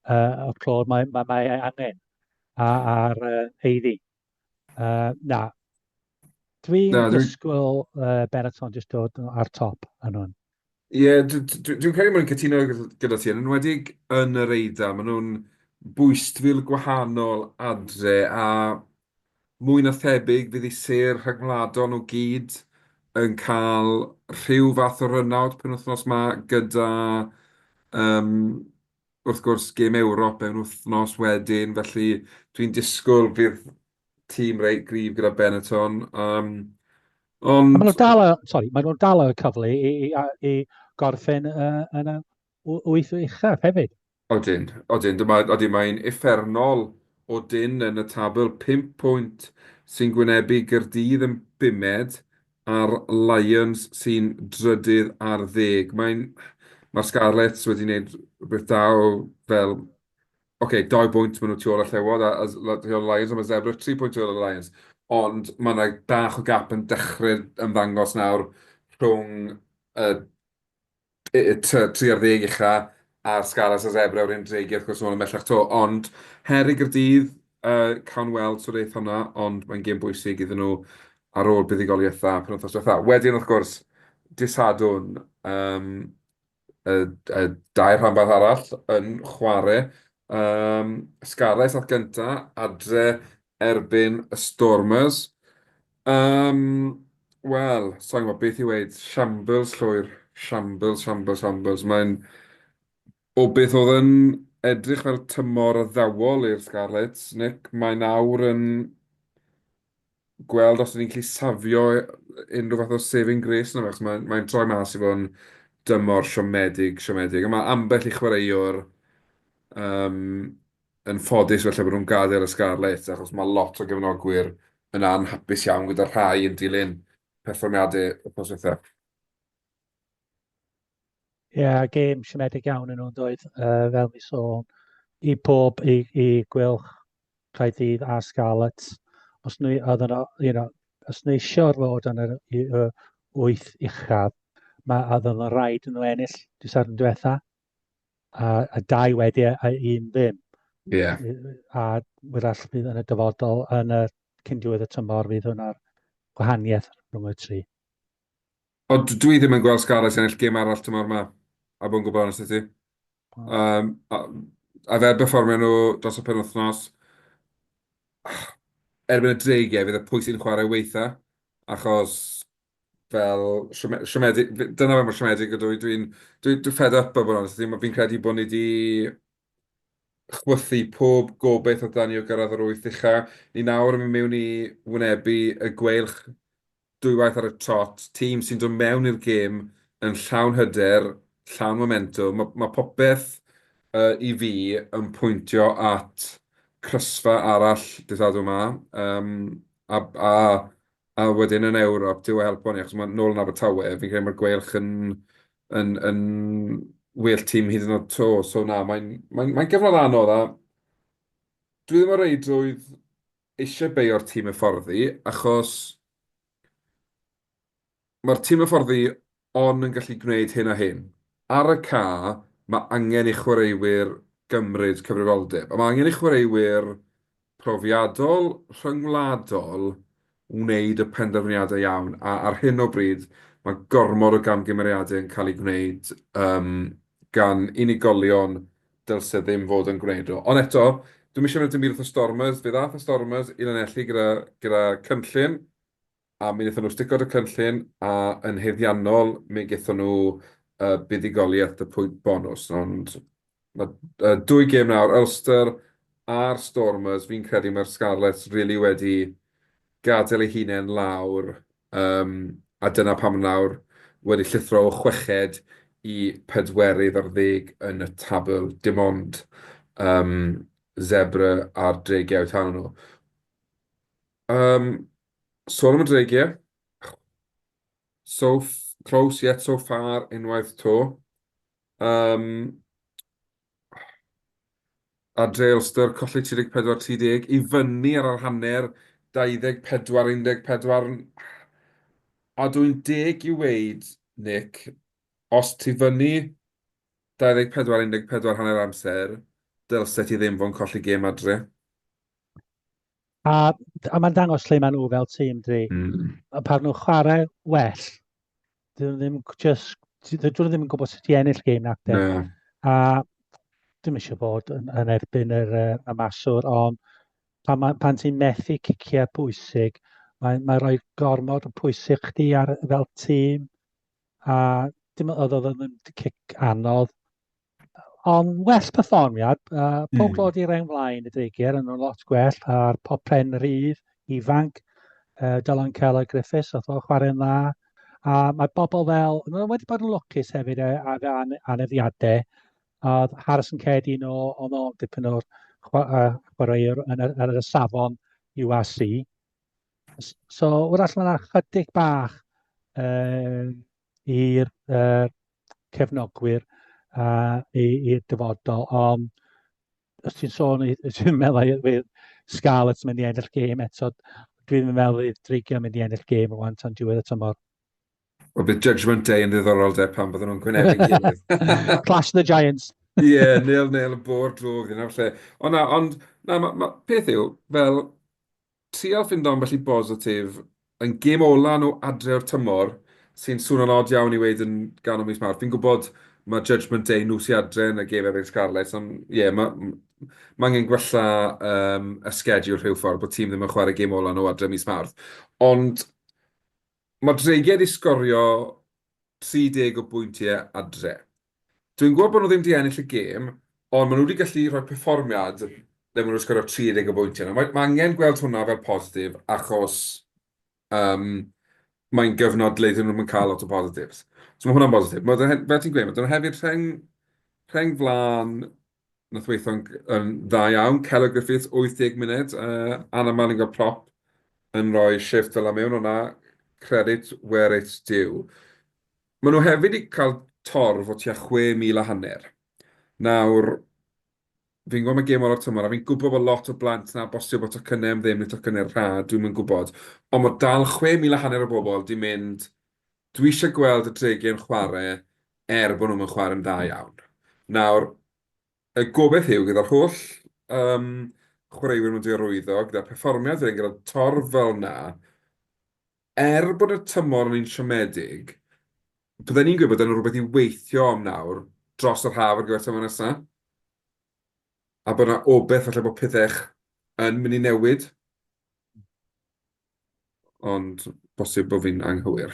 uh, y clod mae, mae, mae angen a, a'r uh, heiddi. Uh, na, dwi'n na, dwi... disgwyl uh, Benetton jyst dod ar top yn hwn. Ie, yeah, dwi'n dwi, dwi credu mae'n cytuno gyda ti, yn enwedig yn yr Eidal, maen nhw'n bwystfil gwahanol adre a mwy na thebyg fydd eu sêr rhyngwladol nhw gyd yn cael rhyw fath o run-out penwythnos 'ma gyda um, wrth gwrs, gêm Ewrop mewn wythnos wedyn, felly dwi'n disgwyl fydd tîm reit gryf gyda Benetton. Um, ond... A maen nhw'n dal, sorry, maen nhw'n dal y cyfle i, i, i, i gorffen uh, yn y wyth uchaf hefyd. Odyn, odyn, dyma, odyn, mae'n uffernol o dynn yn y tabl, 5 pwynt sy'n gwynebu Gaerdydd yn bumed a'r Lions sy'n drydydd ar ddeg. Mae'n, mae'r Scarlets wedi gwneud rhywbeth da o fel, oce, okay, 2 bwynt maen nhw tu ôl y Llewod a, a tu ôl y Lions, ond mae Zebre 3 pwynt tu ôl y Lions. Ond mae yna bach o gap yn dechrau ymddangos nawr rhwng y 30 ucha a'r Scarlets a Zebre o'r un dreigiau wrth gwrs yn ôl ymhellach 'to. Ond her i Gaerdydd, yy cawn weld sut eith hwnna, ond mae'n gêm bwysig iddyn nhw ar ôl buddugoliaeth dda penwythnos diwetha. Wedyn wrth gwrs, dydd Sadwrn, yym y y dair rhanbarth arall yn chwarae. Yym Scarlets ath gynta adre erbyn y Stormers. Yym, wel, sa i'n gwybod beth i weud. Shambles llwyr. Shambles, shambles, shambles. Mae'n... O beth oedd yn edrych fel tymor addawol i'r Scarlets, Nick, mae nawr yn gweld os ydyn ni'n gallu safio unrhyw fath o saving grace yna, achos mae'n mae'n troi mas i fod yn dymor siomedig, siomedig. A mae ambell i chwaraewr um, yn ffodus falle bod nhw'n gadael y Scarlets, achos mae lot o gefnogwyr yn anhapus iawn gyda rhai yn dilyn perfformiadau wythnos ddiwetha. Ie, yeah, gêm siomedig iawn yn nhw'n dweud, uh, fel ni sôn, i pob, i, i Gwylch, Caerdydd a Scarlets. Os nhw, oedden nhw, you know, os nhw eisiau fod yn yr y, y wyth uchaf, mae oedden nhw rhaid nhw ennill dydd Sadwrn diwetha. A, a dau wedi a un ddim. Ie. Yeah. A wrach bydd yn y dyfodol, yn y cyn diwedd y tymor, fydd hwnna'r gwahaniaeth rhwng y tri. Ond dwi ddim yn gweld Scarlets ennill gêm arall tymor yma, a bod yn gwbl onest i ti. Um, a, a fel berfformio nhw dros y penwythnos, erbyn y dreigiau fydd y pwy sy'n chwarae weitha, achos fel siomedig, dyna fe mor siomedig ydw i, dwi'n dwi, dwi fed up a bod yn onest, fi'n credu bod ni wedi chwythu pob gobaith oedd 'da ni o gyrraedd yr wyth ucha. Ni nawr yn mynd mewn i wynebu y Gweilch dwywaith ar y trot, tîm sy'n dod mewn i'r gêm yn llawn hyder, llawn momentwm. Mae, mae popeth uh, i fi yn pwyntio at crysfa arall dydd Sadwrn 'ma. Um, a, a A wedyn yn Ewrop, Duw a helpo ni, achos ma' nôl yn Abertawe, fi'n credu mae'r Gweilch yn yn yn well tîm hyd yn oed 'to. So na, mae'n mae'n mae'n gyfnod anodd a dwi ddim o reidrwydd eisiau beio'r tîm hyfforddi, achos mae'r tîm hyfforddi ond yn gallu gwneud hyn a hyn. Ar y ca, mae angen i chwaraewyr gymryd cyfrifoldeb, a mae angen i chwaraewyr profiadol rhyngwladol wneud y penderfyniadau iawn, a ar hyn o bryd mae gormod o gamgymeriadau yn cael eu gwneud um, gan unigolion dylse ddim fod yn gwneud nhw. Ond eto, dwi'm eisiau mynd dim byd wrth y Stormers, fe ddaeth y Stormers i Lanelli gyda, gyda cynllun, a mi wnaethon nhw stico 'da cynllun a yn haeddiannol mi gaethon nhw yy buddugoliaeth 'da pwynt bonws, ond ma' yy dwy gêm nawr, Ulster a'r Stormers, fi'n credu mae'r Scarlets rili wedi gadael eu hunain lawr yym a dyna pam nawr wedi llithro o chweched i pedwerydd ar ddeg yn y tabl, dim ond yym Zebre a'r Dreigiau tan nhw. Yym, sôn am y dreigiau, so close yet so far unwaith 'to. Yym, adre Ulster, colli 34-30, i fyny ar yr hanner, 24-14. A dwi'n deg i weud, Nick, os ti fyny 24-14 hanner amser, dylse ti ddim fod yn colli gêm adre. A, a mae'n dangos lle maen nhw fel tîm, dwi. Mm. A pan nhw'n chwarae well, dyn nhw ddim just, dyn nhw ddim yn gwybod sut i ennill gêm nac de. No. A dim eisiau bod yn, yn erbyn yr, uh, y maswr, ond pan, ma, pan ti'n methu ciciau pwysig, mae'n mae rhoi gormod o pwysig chdi ar, fel tîm, a dim oedd oedd yn cic anodd. Ond well perfformiad, pob clod i reng flaen y Dreigiau, yn nhw'n lot gwell, a'r pop pen rhydd, ifanc, Dylan Keller Griffiths, oedd o'n chwarae'n dda. A mae bobl fel, nhw wedi bod yn lwcus hefyd a fe anafiadau, a oedd Harrison Ced un o, oedd o'n dipyn o'r chwaraewr yn y, yn y safon URC. So, wrach mae yna chydig bach uh, i'r uh, cefnogwyr uh, i'r dyfodol, ond os ti'n sôn, dwi'n meddwl fydd Scarlets mynd i ennill gêm eto, dwi'n meddwl fydd Dreigiau mynd i ennill gêm rwan tan diwedd y tymor. Wel, bydd Judgment Day yn ddiddorol de pan bydden nhw'n gwynebu'n gilydd. Clash of the Giants. Ie, yeah, nil nil y bor drwg, yna lle. Ond na, ond, na, ma, ma, peth yw, fel, trial ffindo ambell i bositif yn gêm ola nhw adre o'r tymor, sy'n swnio'n od iawn i weud yn ganol mis Mawrth. Fi'n gwybod mae Judgment Day nhw sy adre yn y gêm erbyn Scarlets, ond ie, yeah, mae ma angen gwella um, y schedule rhyw ffordd, bod tîm ddim yn chwarae gêm ola nhw adre mis Mawrth. Ond Mae'r Dreigiau 'di sgorio 30 o bwyntiau adre. Dwi'n gwybod bod nhw ddim 'di ennill y gêm, ond maen nhw wedi gallu rhoi perfformiad le maen nhw wedi sgorio 30 o bwyntiau. Nawr, mae mae angen gweld hwnna fel positif achos yym mae'n gyfnod le dyn nhw ddim yn cael lot o positives. So mae hwnna'n bositif. Mae fel ti'n gweud, mae 'da nhw hefyd rheng rheng flaen Wnaeth weithio'n yn dda iawn. Keller Griffiths, 80 munud. Uh, Anna Manning o prop yn rhoi shift fel am mewn o'na. Credit where it's due. Maen nhw hefyd wedi cael torf o tua 6,000 a hanner. Nawr, fi'n gwybod mae gêm ola'r tymor, a fi'n gwybod bod lot o blant na bosib bod tocynnau am ddim neu tocynnau rhad, dwi'm yn gwybod. Ond mae dal 6,000 a hanner o bobl di mynd, dwi eisiau gweld y Dreigiau yn chwarae er bod nhw'm yn chwarae'n dda iawn. Nawr, y gobaith yw gyda'r holl um, chwaraewyr nhw'n arwyddo, gyda'r perfformiad wedyn, gyda'r torf fel 'na, er bod y tymor yn un siomedig, bydden ni'n gweud bod yna rhywbeth i weithio am nawr dros yr haf ar gyfer tymor nesaf. A bod yna obaith falle bod pethau yn mynd i newid. Ond bosib bod fi'n anghywir.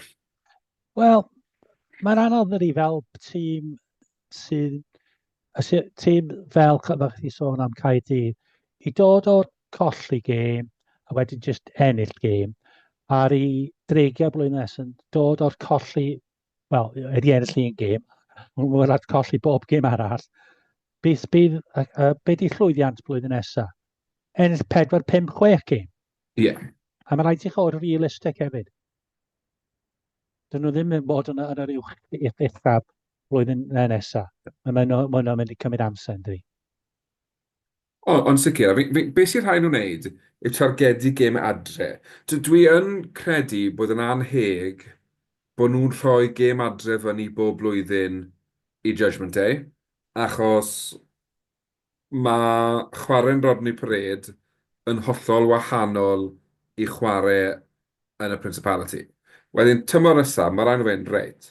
Wel, mae'n anodd ydy fel tîm sydd... Tîm fel, fel chdi sôn am Caerdydd, i dod o'r colli gêm a wedyn just ennill gêm, a'r i dreigiau blwyddyn nesaf yn dod o'r colli, wel, wedi ennill un gêm, ond mae'n rhaid colli bob gêm arall. Beth bydd, uh, be di llwyddiant blwyddyn nesaf? Ennill 4, 5, 6 gêm. Ie. Yeah. A mae rhaid i chi fod realistig hefyd. Dyn nhw ddim yn bod yn, yn yr uwch uchaf blwyddyn nesaf. Mae nhw'n ma nhw mynd i cymryd amser, ynddi? O, ond sicr, a fi, fi, beth sy'n rhaid nhw wneud yw targedu gêm adre. Dwi yn credu bod yn anheg bod nhw'n rhoi gêm adre fyny bob blwyddyn i Judgment Day, achos Mae chwarae'n Rodney Parade yn hollol wahanol i chwarae yn y Principality. Wedyn, tymor nesaf, mae rhaid nhw fynd, reit,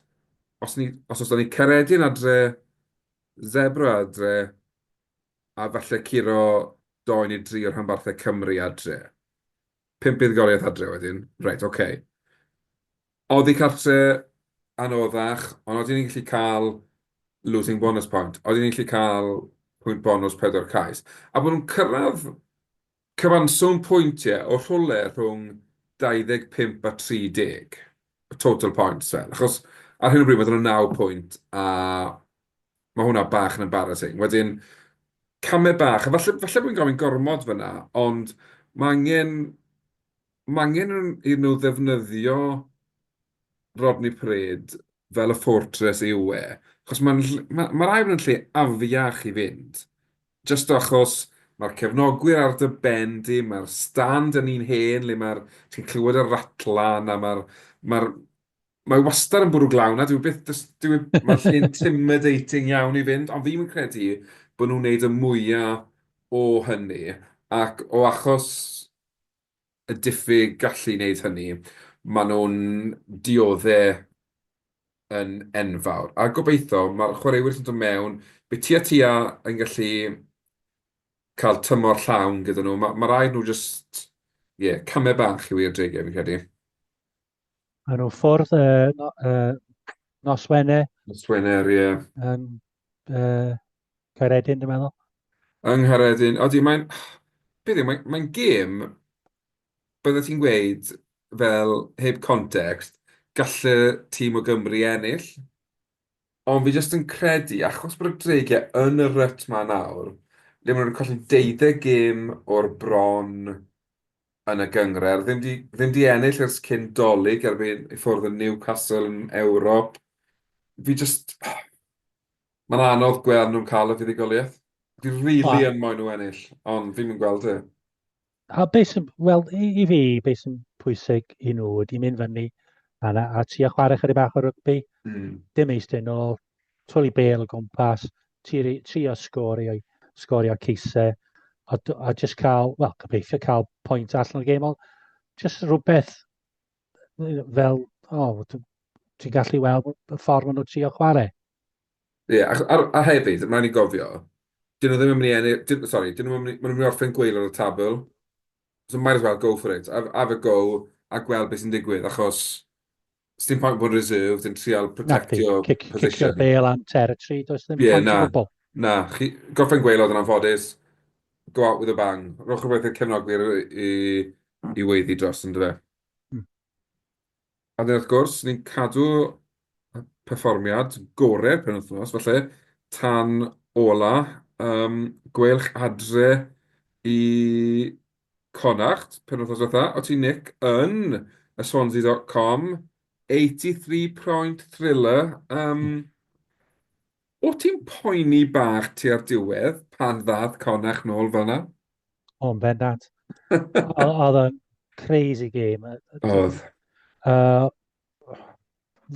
os ni, os oes 'da ni Caeredin adre, Zebre adre, a falle curo dou neu dri o rhanbarthau Cymru adre. Pump buddugoliaeth adre wedyn, reit, ocê. Oddi cartre, anoddach, ond odyn ni'n gallu cael losing bonus point, odyn ni'n gallu cael pwynt bonws pedwar cais. A bod nhw'n cyrraedd cyfanswm pwyntiau o rhywle rhwng 25 a 30, total points fel, achos ar hyn o bryd mae 'da nhw 9 pwynt a mae hwnna bach yn embarrassing. Wedyn, camau bach, a falle, falle bod fi'n gofyn gormod fan'na, ond mae angen Mae angen iddyn nhw ddefnyddio Rodney Parade fel y fortress yw e. Achos mae'n ma' ma' rhaid bod yn lle afiach i fynd. Jyst achos mae'r cefnogwyr ar dy ben di, mae'r stand yn un hen le mae'r... ti'n clywed y ratlan a mae'r... mae'r... mae wastad yn bwrw glaw 'na, dyw e byth... does... dyw e... mae'r lle'n intimidating iawn i fynd, ond fi'm yn credu bod nhw'n wneud y mwya o hynny, ac o achos y diffyg gallu i wneud hynny, maen nhw'n dioddef yn enfawr. A gobeithio, mae'r chwaraewyr sy'n dod mewn, bydd tua tua yn gallu cael tymor llawn gyda nhw. Mae ma' raid nhw jyst, ie, camau bach i wir Dreigiau, fi'n credu. Maen nhw ffwrdd uh, no, uh, nos Wener. Nos Wener, ie. Yn uh, Caeredin, dwi'n meddwl. Yng Nghaeredin, odi, mae'n... Beth yw, mae'n mae'n gêm, byddet ti'n gweud, fel heb context, galle tîm o Gymru ennill. Ond fi jyst yn credu, achos bod y Dreigiau yn y rut 'ma nawr, le maen nhw wedi colli deuddeg gêm o'r bron yn y gynghrair, ddim 'di ddim 'di ennill ers cyn 'Dolig erbyn i ffwrdd yn Newcastle yn Ewrop. Fi jyst... Mae'n anodd gweld nhw'n cael y fuddugoliaeth. Fi rili yn moyn nhw ennill, ond fi'm yn gweld e. A beth sy'n, wel, i, i fi, beth sy'n pwysig i nhw ydy mynd fyny a, a trio chwarae chydig bach o rygbi. Dim eistedd nôl, twli bêl o gwmpas, trio, trio sgorio, sgorio ceisau, a, a just cael, wel, gobeithio cael pwynt allan o'r gêm, ond just rhywbeth fel, o, oh, ti'n gallu weld y ffordd maen nhw'n trio chwarae. Ie, yeah, a, a, a hefyd, mae'n i gofio, dyn nhw ddim yn mynd i ennill, dyn, sorry, dyn nhw'n mynd, maen nhw'n mynd i orffen gwaelod y tabl. So might as well go for it. Have, have a go a gweld beth sy'n digwydd, achos sdim pwynt bod reserved yn trial protectio Kick, position. Cicio'r bêl am territory, does ddim yeah, pwynt o gwbl. Na, chi, gorffen gwaelod yn anffodus, go out with a bang. Rhowch rhywbeth i'r cefnogwyr i, i weiddi dros, yn dyfe. A wedyn wrth gwrs, ni'n cadw perfformiad gorau'r penwythnos, falle, tan ola, um, Gweilch adre i Connacht, penwythnos diwetha. O ti, Nick, yn y Swansea.com, 83 point thriller. Um, o ti'n poeni bach tua'r diwedd pan ddath Connacht nôl fel 'na? O, yn bendant. Oedd o'n crazy game. Oedd.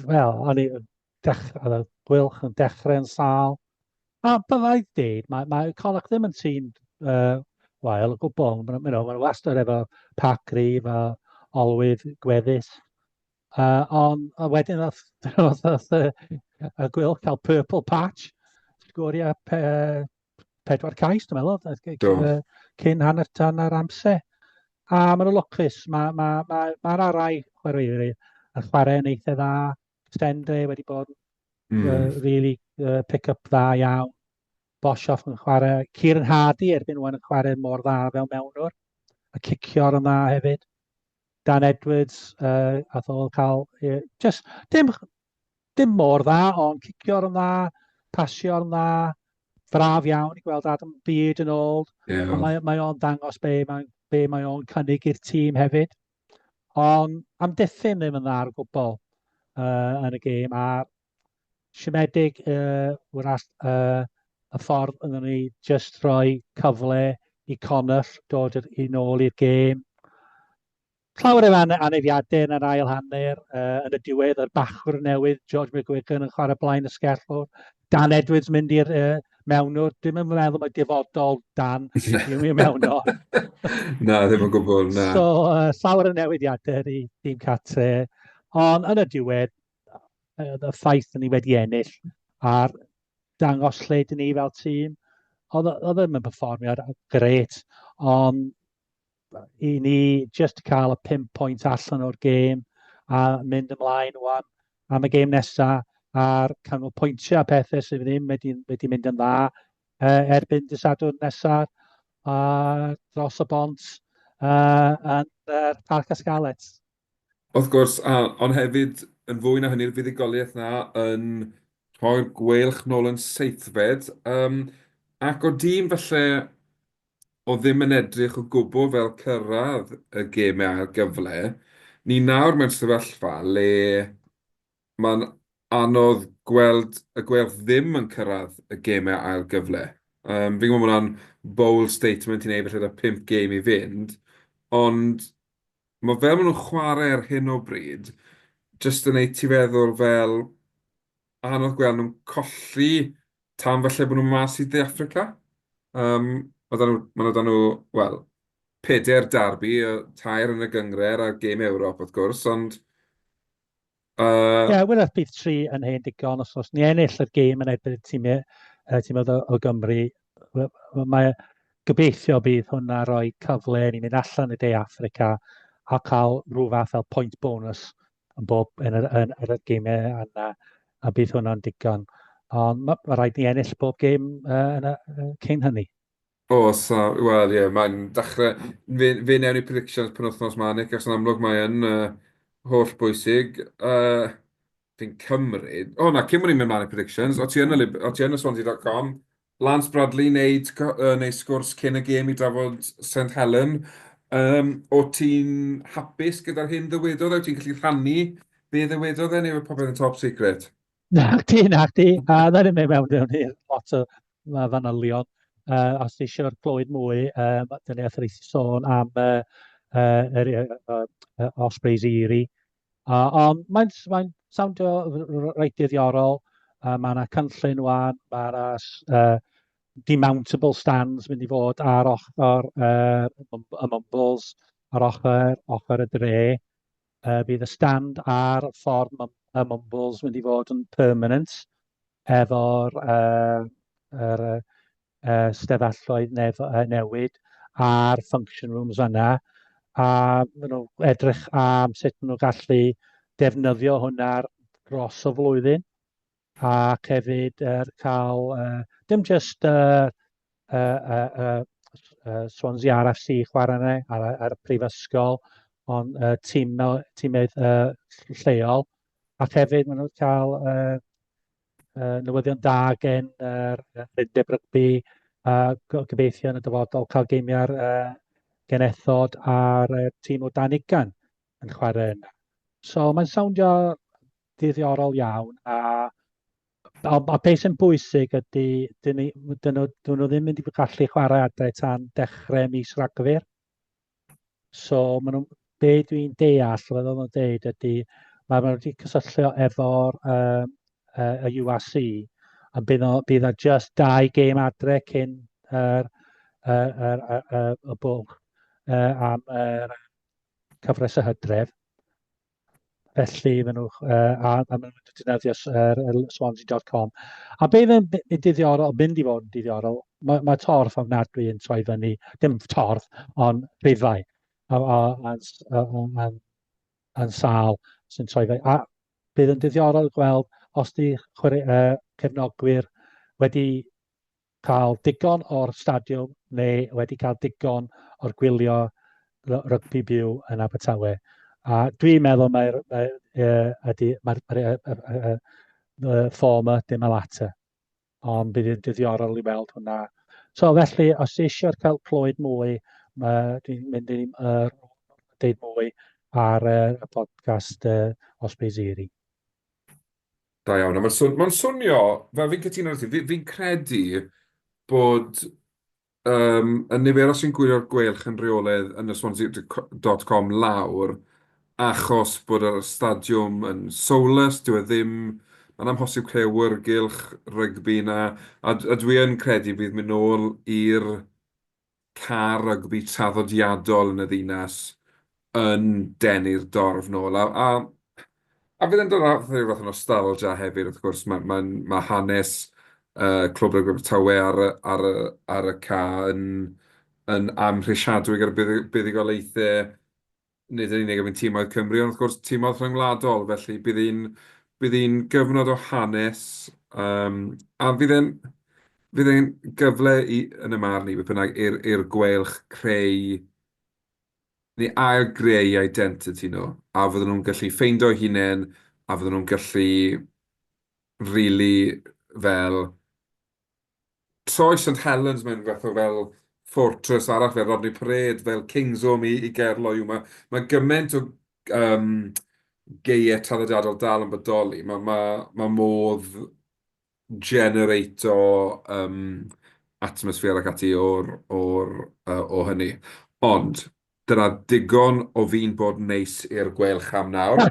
Wel, o'n i, oedd y Gweilch yn dechrau yn sâl. A byddai dweud, mae, mae Connacht ddim yn tîm uh, wael o gwbl. Maen nhw ma wastad efo pac gryf a olwydd gweddus. Uh, ond a wedyn oedd, oedd, oedd, y Gweilch cael purple patch, sgorio pe, pedwar cais, dwi'n meddwl, Do. cyn hanner tan ar amser. A maen nhw'n lwcus, mae ma, ma, ma rai chwaraewyr yn chwarae yn eitha dda. Stendre wedi bod yn really pick-up dda iawn. Boshoff yn chwarae. Kieran Hardy erbyn wan yn chwarae mor dda fel mewnwr. A cicio'r yn dda hefyd. Dan Edwards, uh, ath o cael, uh, just, dim, dim mor dda, ond cicio'r yn dda, pasio'r yn dda, braf iawn i gweld Adam Beard yn ôl. Yeah. Ond mae, mae o'n dangos be mae, be mae o'n cynnig i'r tîm hefyd. Ond amddiffyn ddim yn dda ar gwbl uh, yn y gêm, a siomedig uh, wrach uh, y ffordd yn ni just rhoi cyfle i Connacht dod i nôl i'r gêm. Llawer o anafiadau yn yr ail hanner, uh, yn y diwedd, yr bachwr newydd, George McGuigan yn chwarae blaen ysgellwr, Dan Edwards mynd i'r uh, mewnwr, dim yn meddwl mae dyfodol Dan i'w mewnwr. Na, ddim yn gwbl, na. So, uh, llawer o newidiadau i dîm Catre, ond yn y diwedd, y ffaith ni wedi ennill a'r dangos lle dyn ni fel tîm, oedd oedd ddim yn perfformiad grêt, ond i ni just cael y 5 pwynt allan o'r gêm a mynd ymlaen wan am y gêm nesaf a'r canolbwyntio a pethau sydd ddim wedi, wedi mynd yn dda uh, erbyn dy Sadwrn nesaf uh, dros y bont uh, yn uh, Parc y Scarlets. Wrth gwrs, a, ond hefyd, yn fwy na hynny'r fuddugoliaeth na yn rhoi'r Gweilch nôl yn seithfed, um, ac o dîm falle oedd ddim yn edrych o gwbl fel cyrraedd y gemau ail gyfle, ni nawr mewn sefyllfa le mae'n anodd gweld y Gweilch ddim yn cyrraedd y gemau ail gyfle. Um, fi'n gwybod bod hwnna'n bold statement i wneud felly 'da 5 gêm i fynd, ond mae fel maen nhw'n chwarae ar hyn o bryd, jyst yn neud ti feddwl fel anodd gweld nhw'n colli tan falle bod nhw'n mas i Dde Affrica. Um, mae 'da nhw, ma' 'da nhw, wel, pedair derby, tair yn y gynghrair a'r gêm Ewrop wrth gwrs, ond... Ie, yeah, wyrach bydd tri yn hen digon os os ni ennill y gêm yn erbyn y tîmau, uh, tîmoedd o, o Gymru. Mae gobeithio bydd hwnna roi cyfle i ni mynd allan i De Affrica a cael rhyw fath fel point bonus yn bob yn yr, yn, yn yr gemau yna, a bydd hwnna'n digon. Ond mae ma rhaid ni ennill bob gêm uh, yn y, uh, cyn hynny. Oes, a wel ie, mae'n dechrau... Fe, fe newn ni predictions penwythnos 'ma, Nick, achos yn amlwg mae yn uh, holl bwysig. Uh, fi'n cymryd... O na, cyn bod ni'n mynd mlaen i predictions, o ti yn y, o ti yn y Swansea.com, Lance Bradley wneud, uh, wneud sgwrs cyn y gêm i drafod St Helen. Um, o ti'n hapus gyda'r hyn ddywedodd e? O ti'n gallu rhannu be ddywedodd e, neu yw popeth yn top secret? Nacdi, nacdi. A na ni'n mynd mewn mewn i lot o fanylion. Uh, os ti eisiau clywed mwy, um, dyn ni ath sôn am uh, uh, yr, uh, uh, Ospreys Erie. Uh, ond mae'n mae soundio reit ddiddorol. Uh, mae yna cynllun wan, mae yna uh, demountable stands mynd i fod ar ochr uh, y Mumbles, ar ochr, ochr y dre. Uh, bydd y stand ar ffordd y Mumbles mynd i fod yn permanent efo'r uh, er, uh, stefelloedd nef uh, newid a'r function rooms yna a maen nhw edrych am sut maen nhw'n gallu defnyddio hwnna dros y flwyddyn ac hefyd er, cael uh, dim just uh, uh, uh, uh, uh, Swansea RFC chwarae yna ar, ar y prifysgol, ond uh, tîm, tîmydd uh, lleol. Ac hefyd maen nhw'n cael uh, uh, newyddion da gen yr uh, undeb rygbi a uh, gobeithio yn y dyfodol cael geimiau'r uh, genethod a'r uh, tîm o dan ugain yn chwarae yna. So mae'n sowndio ddiddorol iawn a, a, a beth sy'n bwysig ydy dyn, ni, dyn, nhw, dyn nhw ddim mynd i gallu chwarae adre tan dechrau mis Rhagfyr. So maen nhw, be dwi'n deall, fel oedden nhw'n deud, ydy mae nhw wedi cysylltu efo'r um, uh, y URC, a bydd o, bydd o just dau gêm adre cyn yr, yr, yr, yr, yr, y bwlch uh, am yr cyfres y hydref. Felly, maen nhw, uh, a, a maen nhw'n defnyddio er, er Swansea.com. A be fe'n diddiorol, mynd i fod yn diddiorol, mae, mae torf ofnadwy yn troi fyny, dim torf, ond rhifau, a, a, a, a, a, yn sâl sy'n troi fyny. A bydd yn diddiorol gweld os di chwarae, uh, cefnogwyr wedi cael digon o'r stadiwm neu wedi cael digon o'r gwylio rygbi byw yn Abertawe. A dwi'n meddwl mae'r mae, ydy, mae'r mae, mae, mae, former dim y latter. Ond bydd yn diddiorol i weld hwnna. So felly, os ti eisiau cael clywed mwy, dwi'n mynd i uh, deud mwy ar uh, y podcast uh, Osprey Zeri. Da iawn. A mae'n swn mae'n swnio, fel fi'n cytuno 'da ti, fi fi'n credu bod yym y niferoedd sy'n gwylio'r Gweilch yn rheolaidd yn y Swansea.com lawr achos bod yr stadiwm yn soulless, dyw e ddim... mae'n amhosib creu awyrgylch rygbi 'na, a a dwi yn credu bydd mynd nôl i'r car rygbi traddodiadol yn y ddinas yn denu'r dorf nôl. A, a, a fydd e'n dod â rhyw fath o nostalgia hefyd, wrth gwrs. Mae, mae, mae hanes uh, Clwb Rygbi Abertawe ar, y, ar, y, ar y ca yn, yn amhrisiadwy gyda buddugoliaethau nid yn unig erbyn timoedd Cymru, ond wrth gwrs timoedd rhyngwladol. Felly bydd hi'n bydd hi'n gyfnod o hanes, um, a fydd e'n fydd e'n gyfle i, yn y marn i, beth bynnag, i'r i'r Gweilch creu neu ail-greu identity nhw, a fydden nhw'n gallu ffeindo'u hunain, a fydden nhw'n gallu rili fel troi St Helens mewn fath o fel fortress arall, fel Rodney Parade, fel Kingsholm i i Gaerloyw. Mae mae gymaint o yym gaeau traddodiadol dal yn bodoli. Mae mae mae modd generate-o yym atmosffer ac ati o'r o'r yy o hynny. Ond dyna digon o fi'n bod yn neis i'r Gweilch am nawr.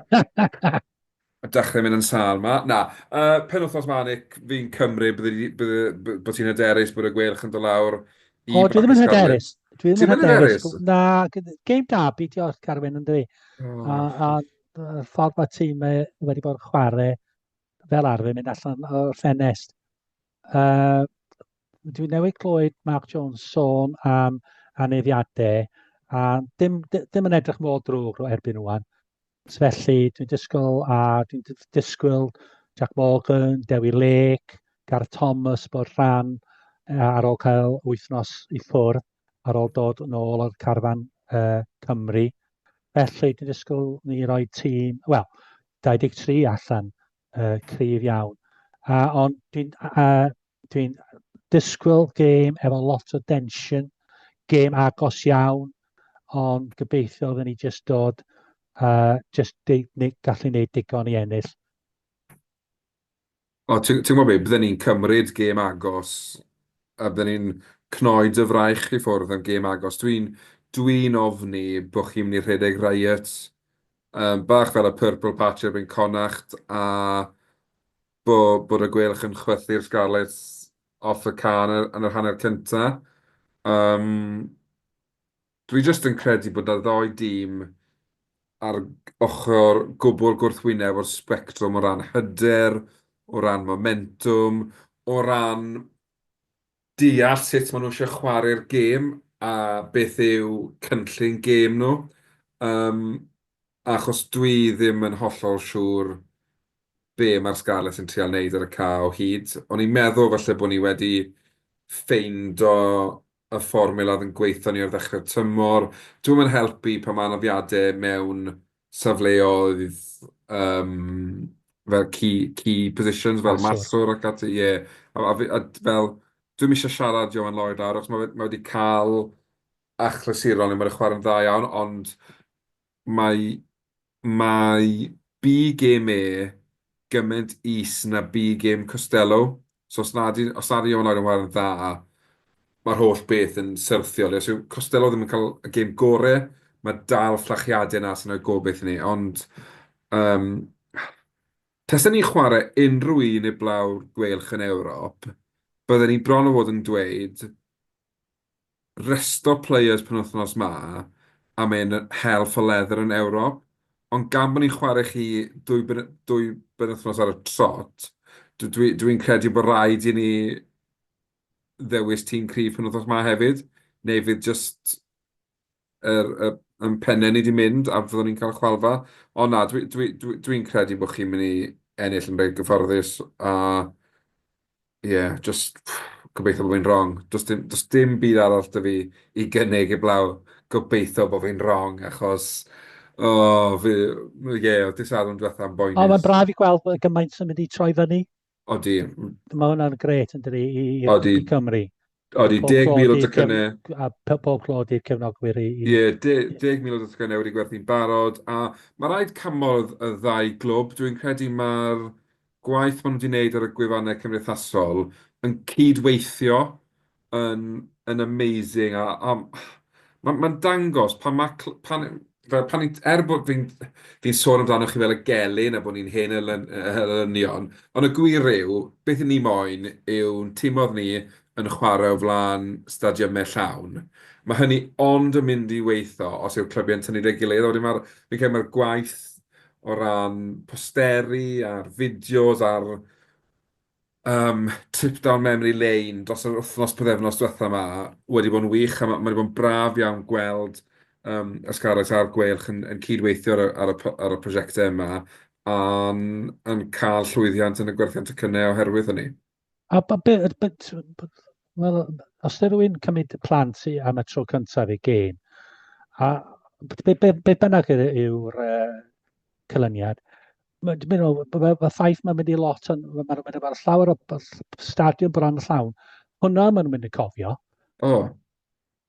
A dechrau mynd yn sâl 'ma. Na, yy penwythnos 'ma Nick, fi'n cymryd bydde di bydde b- bod ti'n hyderus bod y Gweilch yn dod lawr i O, dwi ddim yn hyderus. Dwi ddim yn hyderus. Na, game derby, diolch Carwyn, yn dydi? Oh. A, a, a ffordd mae tîm wedi bod yn chwarae fel arfer mynd allan o'r ffenest. Uh, dwi newydd clywed Mark Jones sôn am aneddiadau a dim, dim yn edrych mor drwg erbyn rwan. Felly dwi'n disgwyl a dwi'n disgwyl Jack Morgan, Dewi Lake. Gareth Thomas bod rhan ar ôl cael wythnos i ffwrdd ar ôl dod yn ôl o'r carfan uh, Cymru. Felly, dwi'n disgwyl ni roi tîm, wel, 23 allan, uh, cryf iawn. Uh, ond dwi'n uh, dwi disgwyl gêm efo lot o dension, gêm agos iawn, ond gobeithio fydden ni jyst dod, uh, jyst gallu gwneud digon i ennill. O, ti'n gwybod be, bydden ni'n cymryd gêm agos a bydden ni'n cnoi dy fraich i ffwrdd am gêm agos. Dwi'n dwi'n ofni bod chi'n mynd i rhedeg riot, um, bach fel y Purple Patch erbyn Connacht, a bo, bod y Gweilch yn chwythu'r Scarlets off y can yn yr hanner cynta. Um, Dwi jyst yn credu bod 'na ddou dîm ar ochr gwbl gwrthwyneb o'r sbectrwm o ran hyder, o ran momentwm, o ran deall sut maen nhw eisiau chwarae'r gêm a beth yw cynllun gêm nhw. Yym, achos dwi ddim yn hollol siŵr be mae'r Scarlets yn trial wneud ar y cae o hyd. O'n i'n meddwl falle bod ni wedi ffeindo y fformiwla oedd yn gweithio ni ar ddechrau'r tymor. Dyw e'm yn helpu pan mae anafiadau mewn safleoedd yym fel key key positions fel maswr ac ati, ie. A a fi a fel dwi'm isie siarad Ioan Lloyd lawr achos ma' fe ma' wedi cael achlysuron le ma' wedi chwarae'n dda iawn, ond mae mae B game e gymaint is na B game Costelow. So os nad yw os nad yw Ioan Lloyd yn chwarae'n dda, mae'r holl beth yn syrthio. Os yw Costelow ddim yn cael y gêm gore, mae dal fflachiadau yna sy'n rhoi gobaith i ni. Ond um, tasen ni'n chwarae unrhyw un heblaw'r Gweilch yn Ewrop, bydden ni bron o fod yn dweud resto players penwythnos 'ma a mae'n hell for leather yn Ewrop, ond gan bod ni'n chwarae chi dwy ben- dwy benwythnos ar y trot, dw- dwi dwi'n credu bod rhaid i ni ddewis tîm cryf penwythnos 'ma hefyd, neu fydd jyst yr y ein pennau ni 'di mynd a fyddwn ni'n cael chwalfa. Ond na, dwi dwi dwi dwi'n credu bod chi'n mynd i ennill yn reit gyfforddus a ie, jyst gobeithio bod fi'n wrong. Does dim does dim byd arall 'da fi i gynnig heblaw gobeithio bod fi'n wrong achos o fi ie, oedd dydd Sadwrn diwetha yn boenus. O, mae'n braf i gweld bod gymaint yn mynd i troi fyny. Odi. Mae hwnna'n grêt yn dydi i, i Odi. Cymru. Odi, 10,000 o docynnau. A pob clod i'r cefnogwyr i... Ie, 10,000 o docynnau wedi gwerthu'n barod. A mae rhaid canmol y ddau glwb. Dwi'n credu mae'r gwaith maen nhw wedi wneud ar y gwefannau cymdeithasol yn cydweithio yn yn amazing a a ma' ma'n dangos pan ma' cl- pan fel pan ni'n er bod fi'n fi'n sôn amdano chi fel y gelyn a bod ni'n hen elyn- elynion, ond y gwir yw, beth 'y ni moyn yw'n timoedd ni yn chwarae o flaen stadiymau llawn. Mae hynny ond yn mynd i weithio os yw'r clybiau'n tynnu 'da'i gilydd, a wedyn ma'r fi'n credu mae'r gwaith o ran posteri a'r fideos a'r yym trip down memory lane dros yr wythnos, pythefnos diwetha 'ma wedi bod yn wych, a ma' ma' wedi bod yn braf iawn gweld yym y Scarlets a'r Gweilch yn yn cydweithio ar y ar y ar y prosiectau yma, a'n yn cael llwyddiant yn y gwerthiant tocynnau oherwydd hynny. A be, be, be, wel, os ydy rhywun cymryd plant i, am y tro cyntaf i gêm, a be, be, be bynnag yw'r uh, cylyniad, Dwi'n meddwl, y ffaith mae'n mynd i lot, mae'n mynd i llawer o stadiwm bron llawn, hwnna maen nhw'n mynd i cofio. O.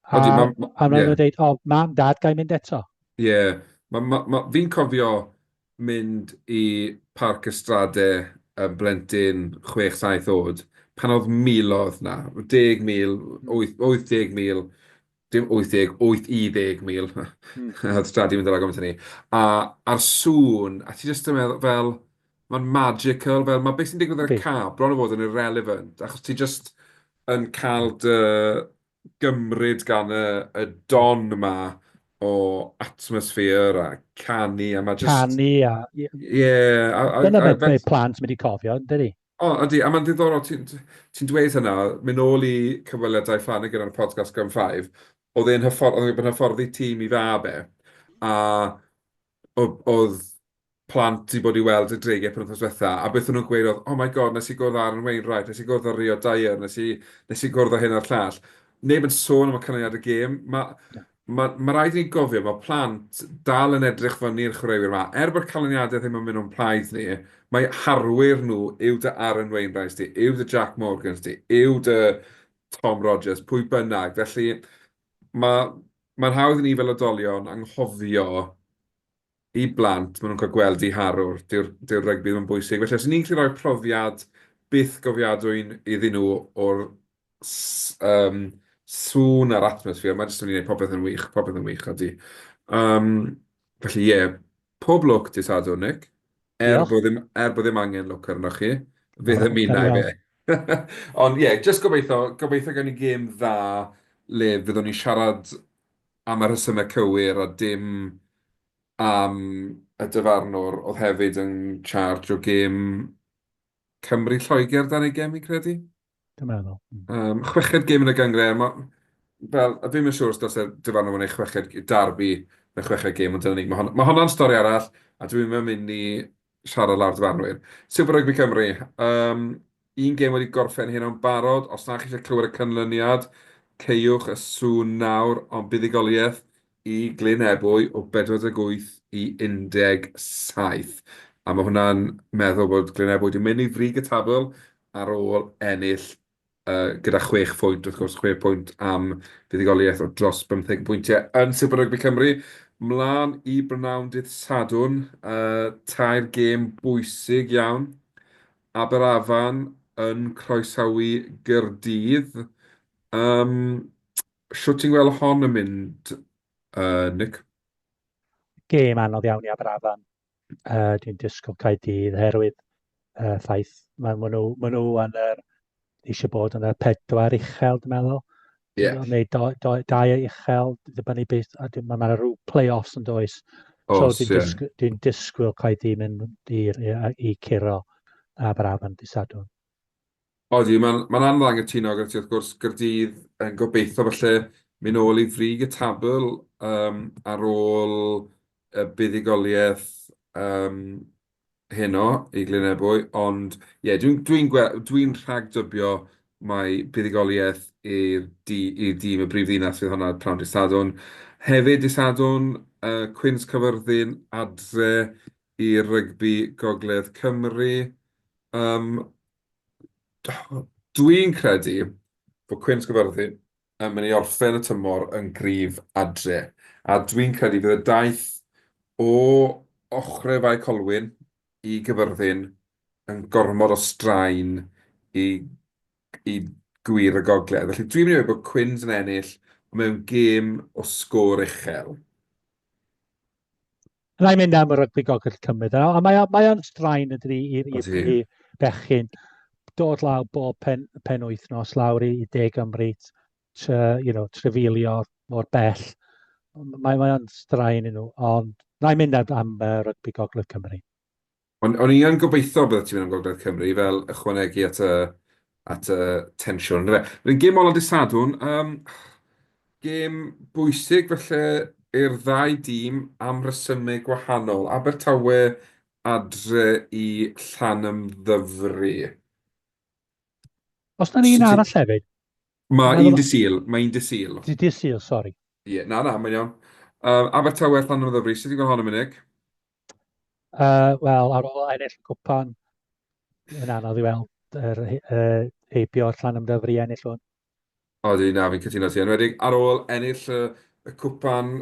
A, Odi, ma, ma, a maen nhw'n dweud, o, mam, dad, ga i mynd eto. Ie. Yeah. Ma, ma, ma, fi'n cofio mynd i Parc y Strade yn blentyn 6-7 oed, pan oedd miloedd 'na, 10,000, 80,000, dim 80, 8 i 10,000, oedd Stradi mynd ar gymaint hynny, a, a'r sŵn, a ti jyst yn meddwl fel, mae'n magical, fel mae beth sy'n digwydd ar y ca bron o fod yn irrelevant, achos ti jyst yn cael dy gymryd gan y, y don yma o atmosphere a canu, a mae jyst... Canu a... Ie. Yeah, a, a, Dyna beth mae plant mynd i cofio, yn dydi? O, ydy, a mae'n ddiddorol, ti'n ti'n dweud hynna, mynd nôl i cyfweliad Dai Flanagan ar y podcast Scrum 5, oedd e'n hyffordd, oedd e'n hyfforddi tîm i fab e, a oedd plant i bod i weld y dreigiau penwythnos diwetha, a beth o'n nhw'n gweud oedd, "Oh my God, nes i gwrdd â Aaron Wainwright, nes i gwrdd â Rio Dyer, nes i, nes i gwrdd â hyn a'r llall." Neb yn sôn am y canlyniad y gêm. Mae ma, ma rhaid i ni gofio, mae plant dal yn edrych fyny i'r chwaraewyr yma. Er bod canlyniadau ddim yn mynd o'n plaid ni, mae harwyr nhw yw dy Aaron Wainwright di, yw dy Jack Morgans di, yw dy Tom Rogers, pwy bynnag. Felly mae, mae'n hawdd i ni fel oedolion anghofio i blant, maen nhw'n cael gweld eu harwr, dyw'r dyw'r rygbi ddim yn bwysig. Felly os 'y ni'n gallu rhoi profiad byth gofiadwy iddyn nhw o'r s- yym sŵn a'r atmosffer, mae jyst yn mynd i wneud popeth yn wych, popeth yn wych, odi. Yym, felly ie, pob lwc dydd Sadwrn, Nick. Er Diolch. bod ddim, er bod ddim angen lwc arnoch chi, fe Gawn ddymuna ni i fe. weld. Ond ie, jyst gobeithio, gobeithio gawn ni gêm dda le fyddwn ni'n siarad am y rhesymau cywir a dim am y dyfarnwr oedd hefyd yn charge o gêm Cymru-Lloegr dan ei gem, fi'n credu. Dwi'n meddwl. Um, chweched gêm yn y gynghrair, ma' fel, a dwi'm yn siŵr os dylse'r dyfarnwr wneud chweched derby neu chweched gêm, ond dyna ni. Mae hon, ma' honna'n stori arall, a dwi'm yn mynd i siarad lawr dyfarnwyr. Super Rugby Cymru, um, un gêm wedi gorffen hyn o'n barod. Os na chi eisiau clywed y canlyniad, ceiwch y sŵn nawr, ond buddugoliaeth i Glyn Ebwy o 48 i 17. A mae hwnna'n meddwl bod Glyn Ebwy wedi mynd i frig y tabl ar ôl ennill uh, gyda chwech phwynt, wrth gwrs, 6 pwynt am fuddugoliaeth o dros 50 pwyntiau yn Super Rugby Cymru. Mlaen i brynawn dydd Sadwrn, tair gêm bwysig iawn. Aberafan yn croesawu Gaerdydd. Um, Shwt ti'n gweld hon yn mynd, Nick? Gêm anodd iawn i Aberafan. Dwi'n disgwyl Caerdydd oherwydd ffaith mae ma nhw, ma nhw yn yr, eisiau bod yn y pedwar uchel, dwi'n meddwl. Yeah. Neu do, do, dau uchel, dibynnu beth, a mae ma rhyw play-offs yn does. So Os, dwi'n ie. disgwyl, dwi disgwyl Caerdydd mynd i curo Aberafan dydd Sadwrn. Odi, mae'n ma anodd anghytuno gyda ti wrth gwrs, Gaerdydd yn gobeithio falle mynd nôl i frig y tabl um, ar ôl y buddugoliaeth um, heno i Glyn Ebwy, ond ie, yeah, dwi'n dwi dwi dwi rhagdybio mai buddugoliaeth i'r i'r dîm y brif ddinas fydd hwnna prynhawn dydd Sadwrn. Hefyd dydd Sadwrn, Cwins Caerfyrddin adre i Rygbi Gogledd Cymru. Um, dwi'n credu bod Cwins Caerfyrddin yn mynd i orffen y tymor yn gryf adre. A dwi'n credu fydd y daith o ochrau Fae Colwyn i Gyfyrddin yn gormod o straen i, i gwir y gogledd. Felly dwi'n mynd i ddweud bod Cwins yn ennill mewn gêm o sgôr uchel. Rhaid i mynd am y rygbi Gogledd Cymru. A mae, mae o'n straen ydy i, i, i bechgyn dod lawr bob pen, pen wythnos lawr i, i De Gymru, tre, you know, trefilio mor bell. Mae, mae o'n straen i nhw, ond na i mynd am, am uh, rygbi Gogledd Cymru. O'n o'n i yn gobeithio byddet ti'n mynd am Gogledd Cymru fel ychwanegu at y, at y tensiwn. Yndyfe? Wedyn gêm ola dydd Sadwrn, um, gêm bwysig felly i'r ddau dîm am resymau gwahanol. Abertawe adre i Llanymddyfri. Os na un arall hefyd? Mae un dydd Sul, mae un dydd Sul. Dydd Sul, sori. Ie, na, na, mae'n iawn. Um, Abertawe, Llanymddyfri, sut ti'n gweld hon yn mynd? Wel, ar ôl ennill y cwpan, yn anodd i weld yr uh, heibio Llanymddyfri ennill hwn. Odi, na, fi'n cytuno ti. Enwedig ar ôl ennill y, y cwpan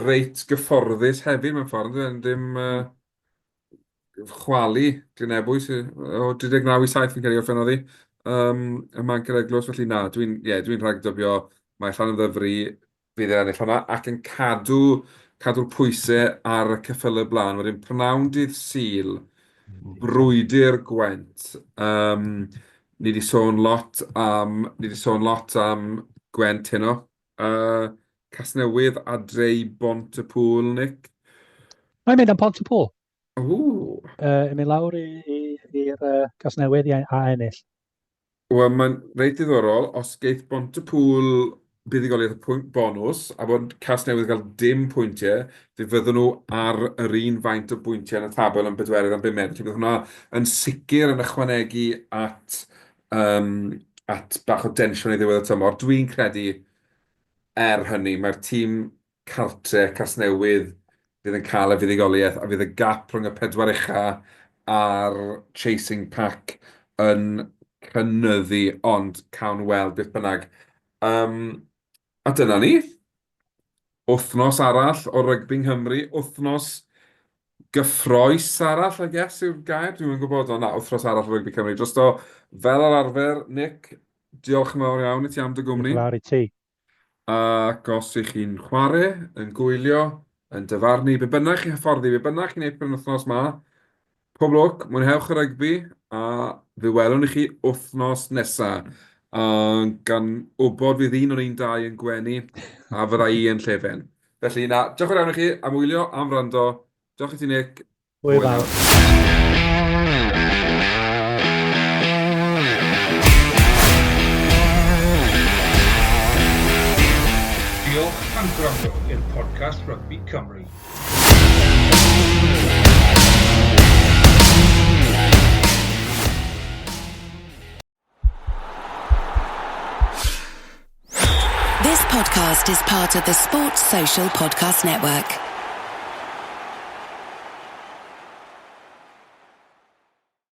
reit gyfforddus hefyd mewn ffordd, yn ddim uh, chwalu Glyn Ebwy o 39 i 7 fi'n credu orffennodd hi um, ym Manc yr Eglwys, felly na, dwi'n yeah, dwi rhagdybio mae Llanymddyfri fydd yn ennill hwnna ac yn cadw cadw'r pwysau ar y ceffylau blaen. Wedyn prynawn dydd Sul, brwydr Gwent. Um, ni wedi sôn lot am, ni wedi sôn lot am Gwent heno. Casnewydd adre i Bont-y-pŵl, Nick? Mae'n mynd am Pont-y-pŵl. Ww. Yn mynd lawr i'r Casnewydd i, a ennill. Wel, mae'n reit ddiddorol. Os geith Bont-y-pŵl buddugoliaeth y pwynt bonws, a bod Casnewydd gael dim pwyntiau, fe fyddwn nhw ar yr un faint o bwyntiau yn y tabl yn bedwerydd am bumed. Felly bydd hwnna yn sicr yn ychwanegu at, um, at bach o densiwn i ddiwedd y tymor. Dwi'n credu, er hynny, mae'r tîm cartre Casnewydd fydd yn cael y fuddugoliaeth a fydd y gap rhwng y pedwar ucha a'r chasing pack yn cynyddu, ond cawn weld beth bynnag. Um, a dyna ni. Wythnos arall o rygbi Nghymru, wythnos gyffroes arall, I guess, yw'r gair, dwi'm yn gwybod, ond na, wythnos arall o rygbi Cymru. Drosto, fel yr arfer, Nick, diolch yn fawr iawn i ti am dy gwmni. Diolch yn fawr i ti. Ac os ych chi'n chwarae, yn gwylio, yn dyfarnu, be bynnag chi'n hyfforddi, be bynnag chi'n neud penwythnos 'ma, pob lwc, mwynhewch y rygbi, a fe welwn i chi wythnos nesa. A gan wybod fydd un o'n ein dau yn gwenu, a fydda i yn llefen. Felly na, diolch yn fawr iawn i chi am wylio, am wrando. Diolch i ti Nick. Hwyl fawr. Diolch am gwrando i'r podcast Rygbi Cymru. This podcast is part of the Sports Social Podcast Network.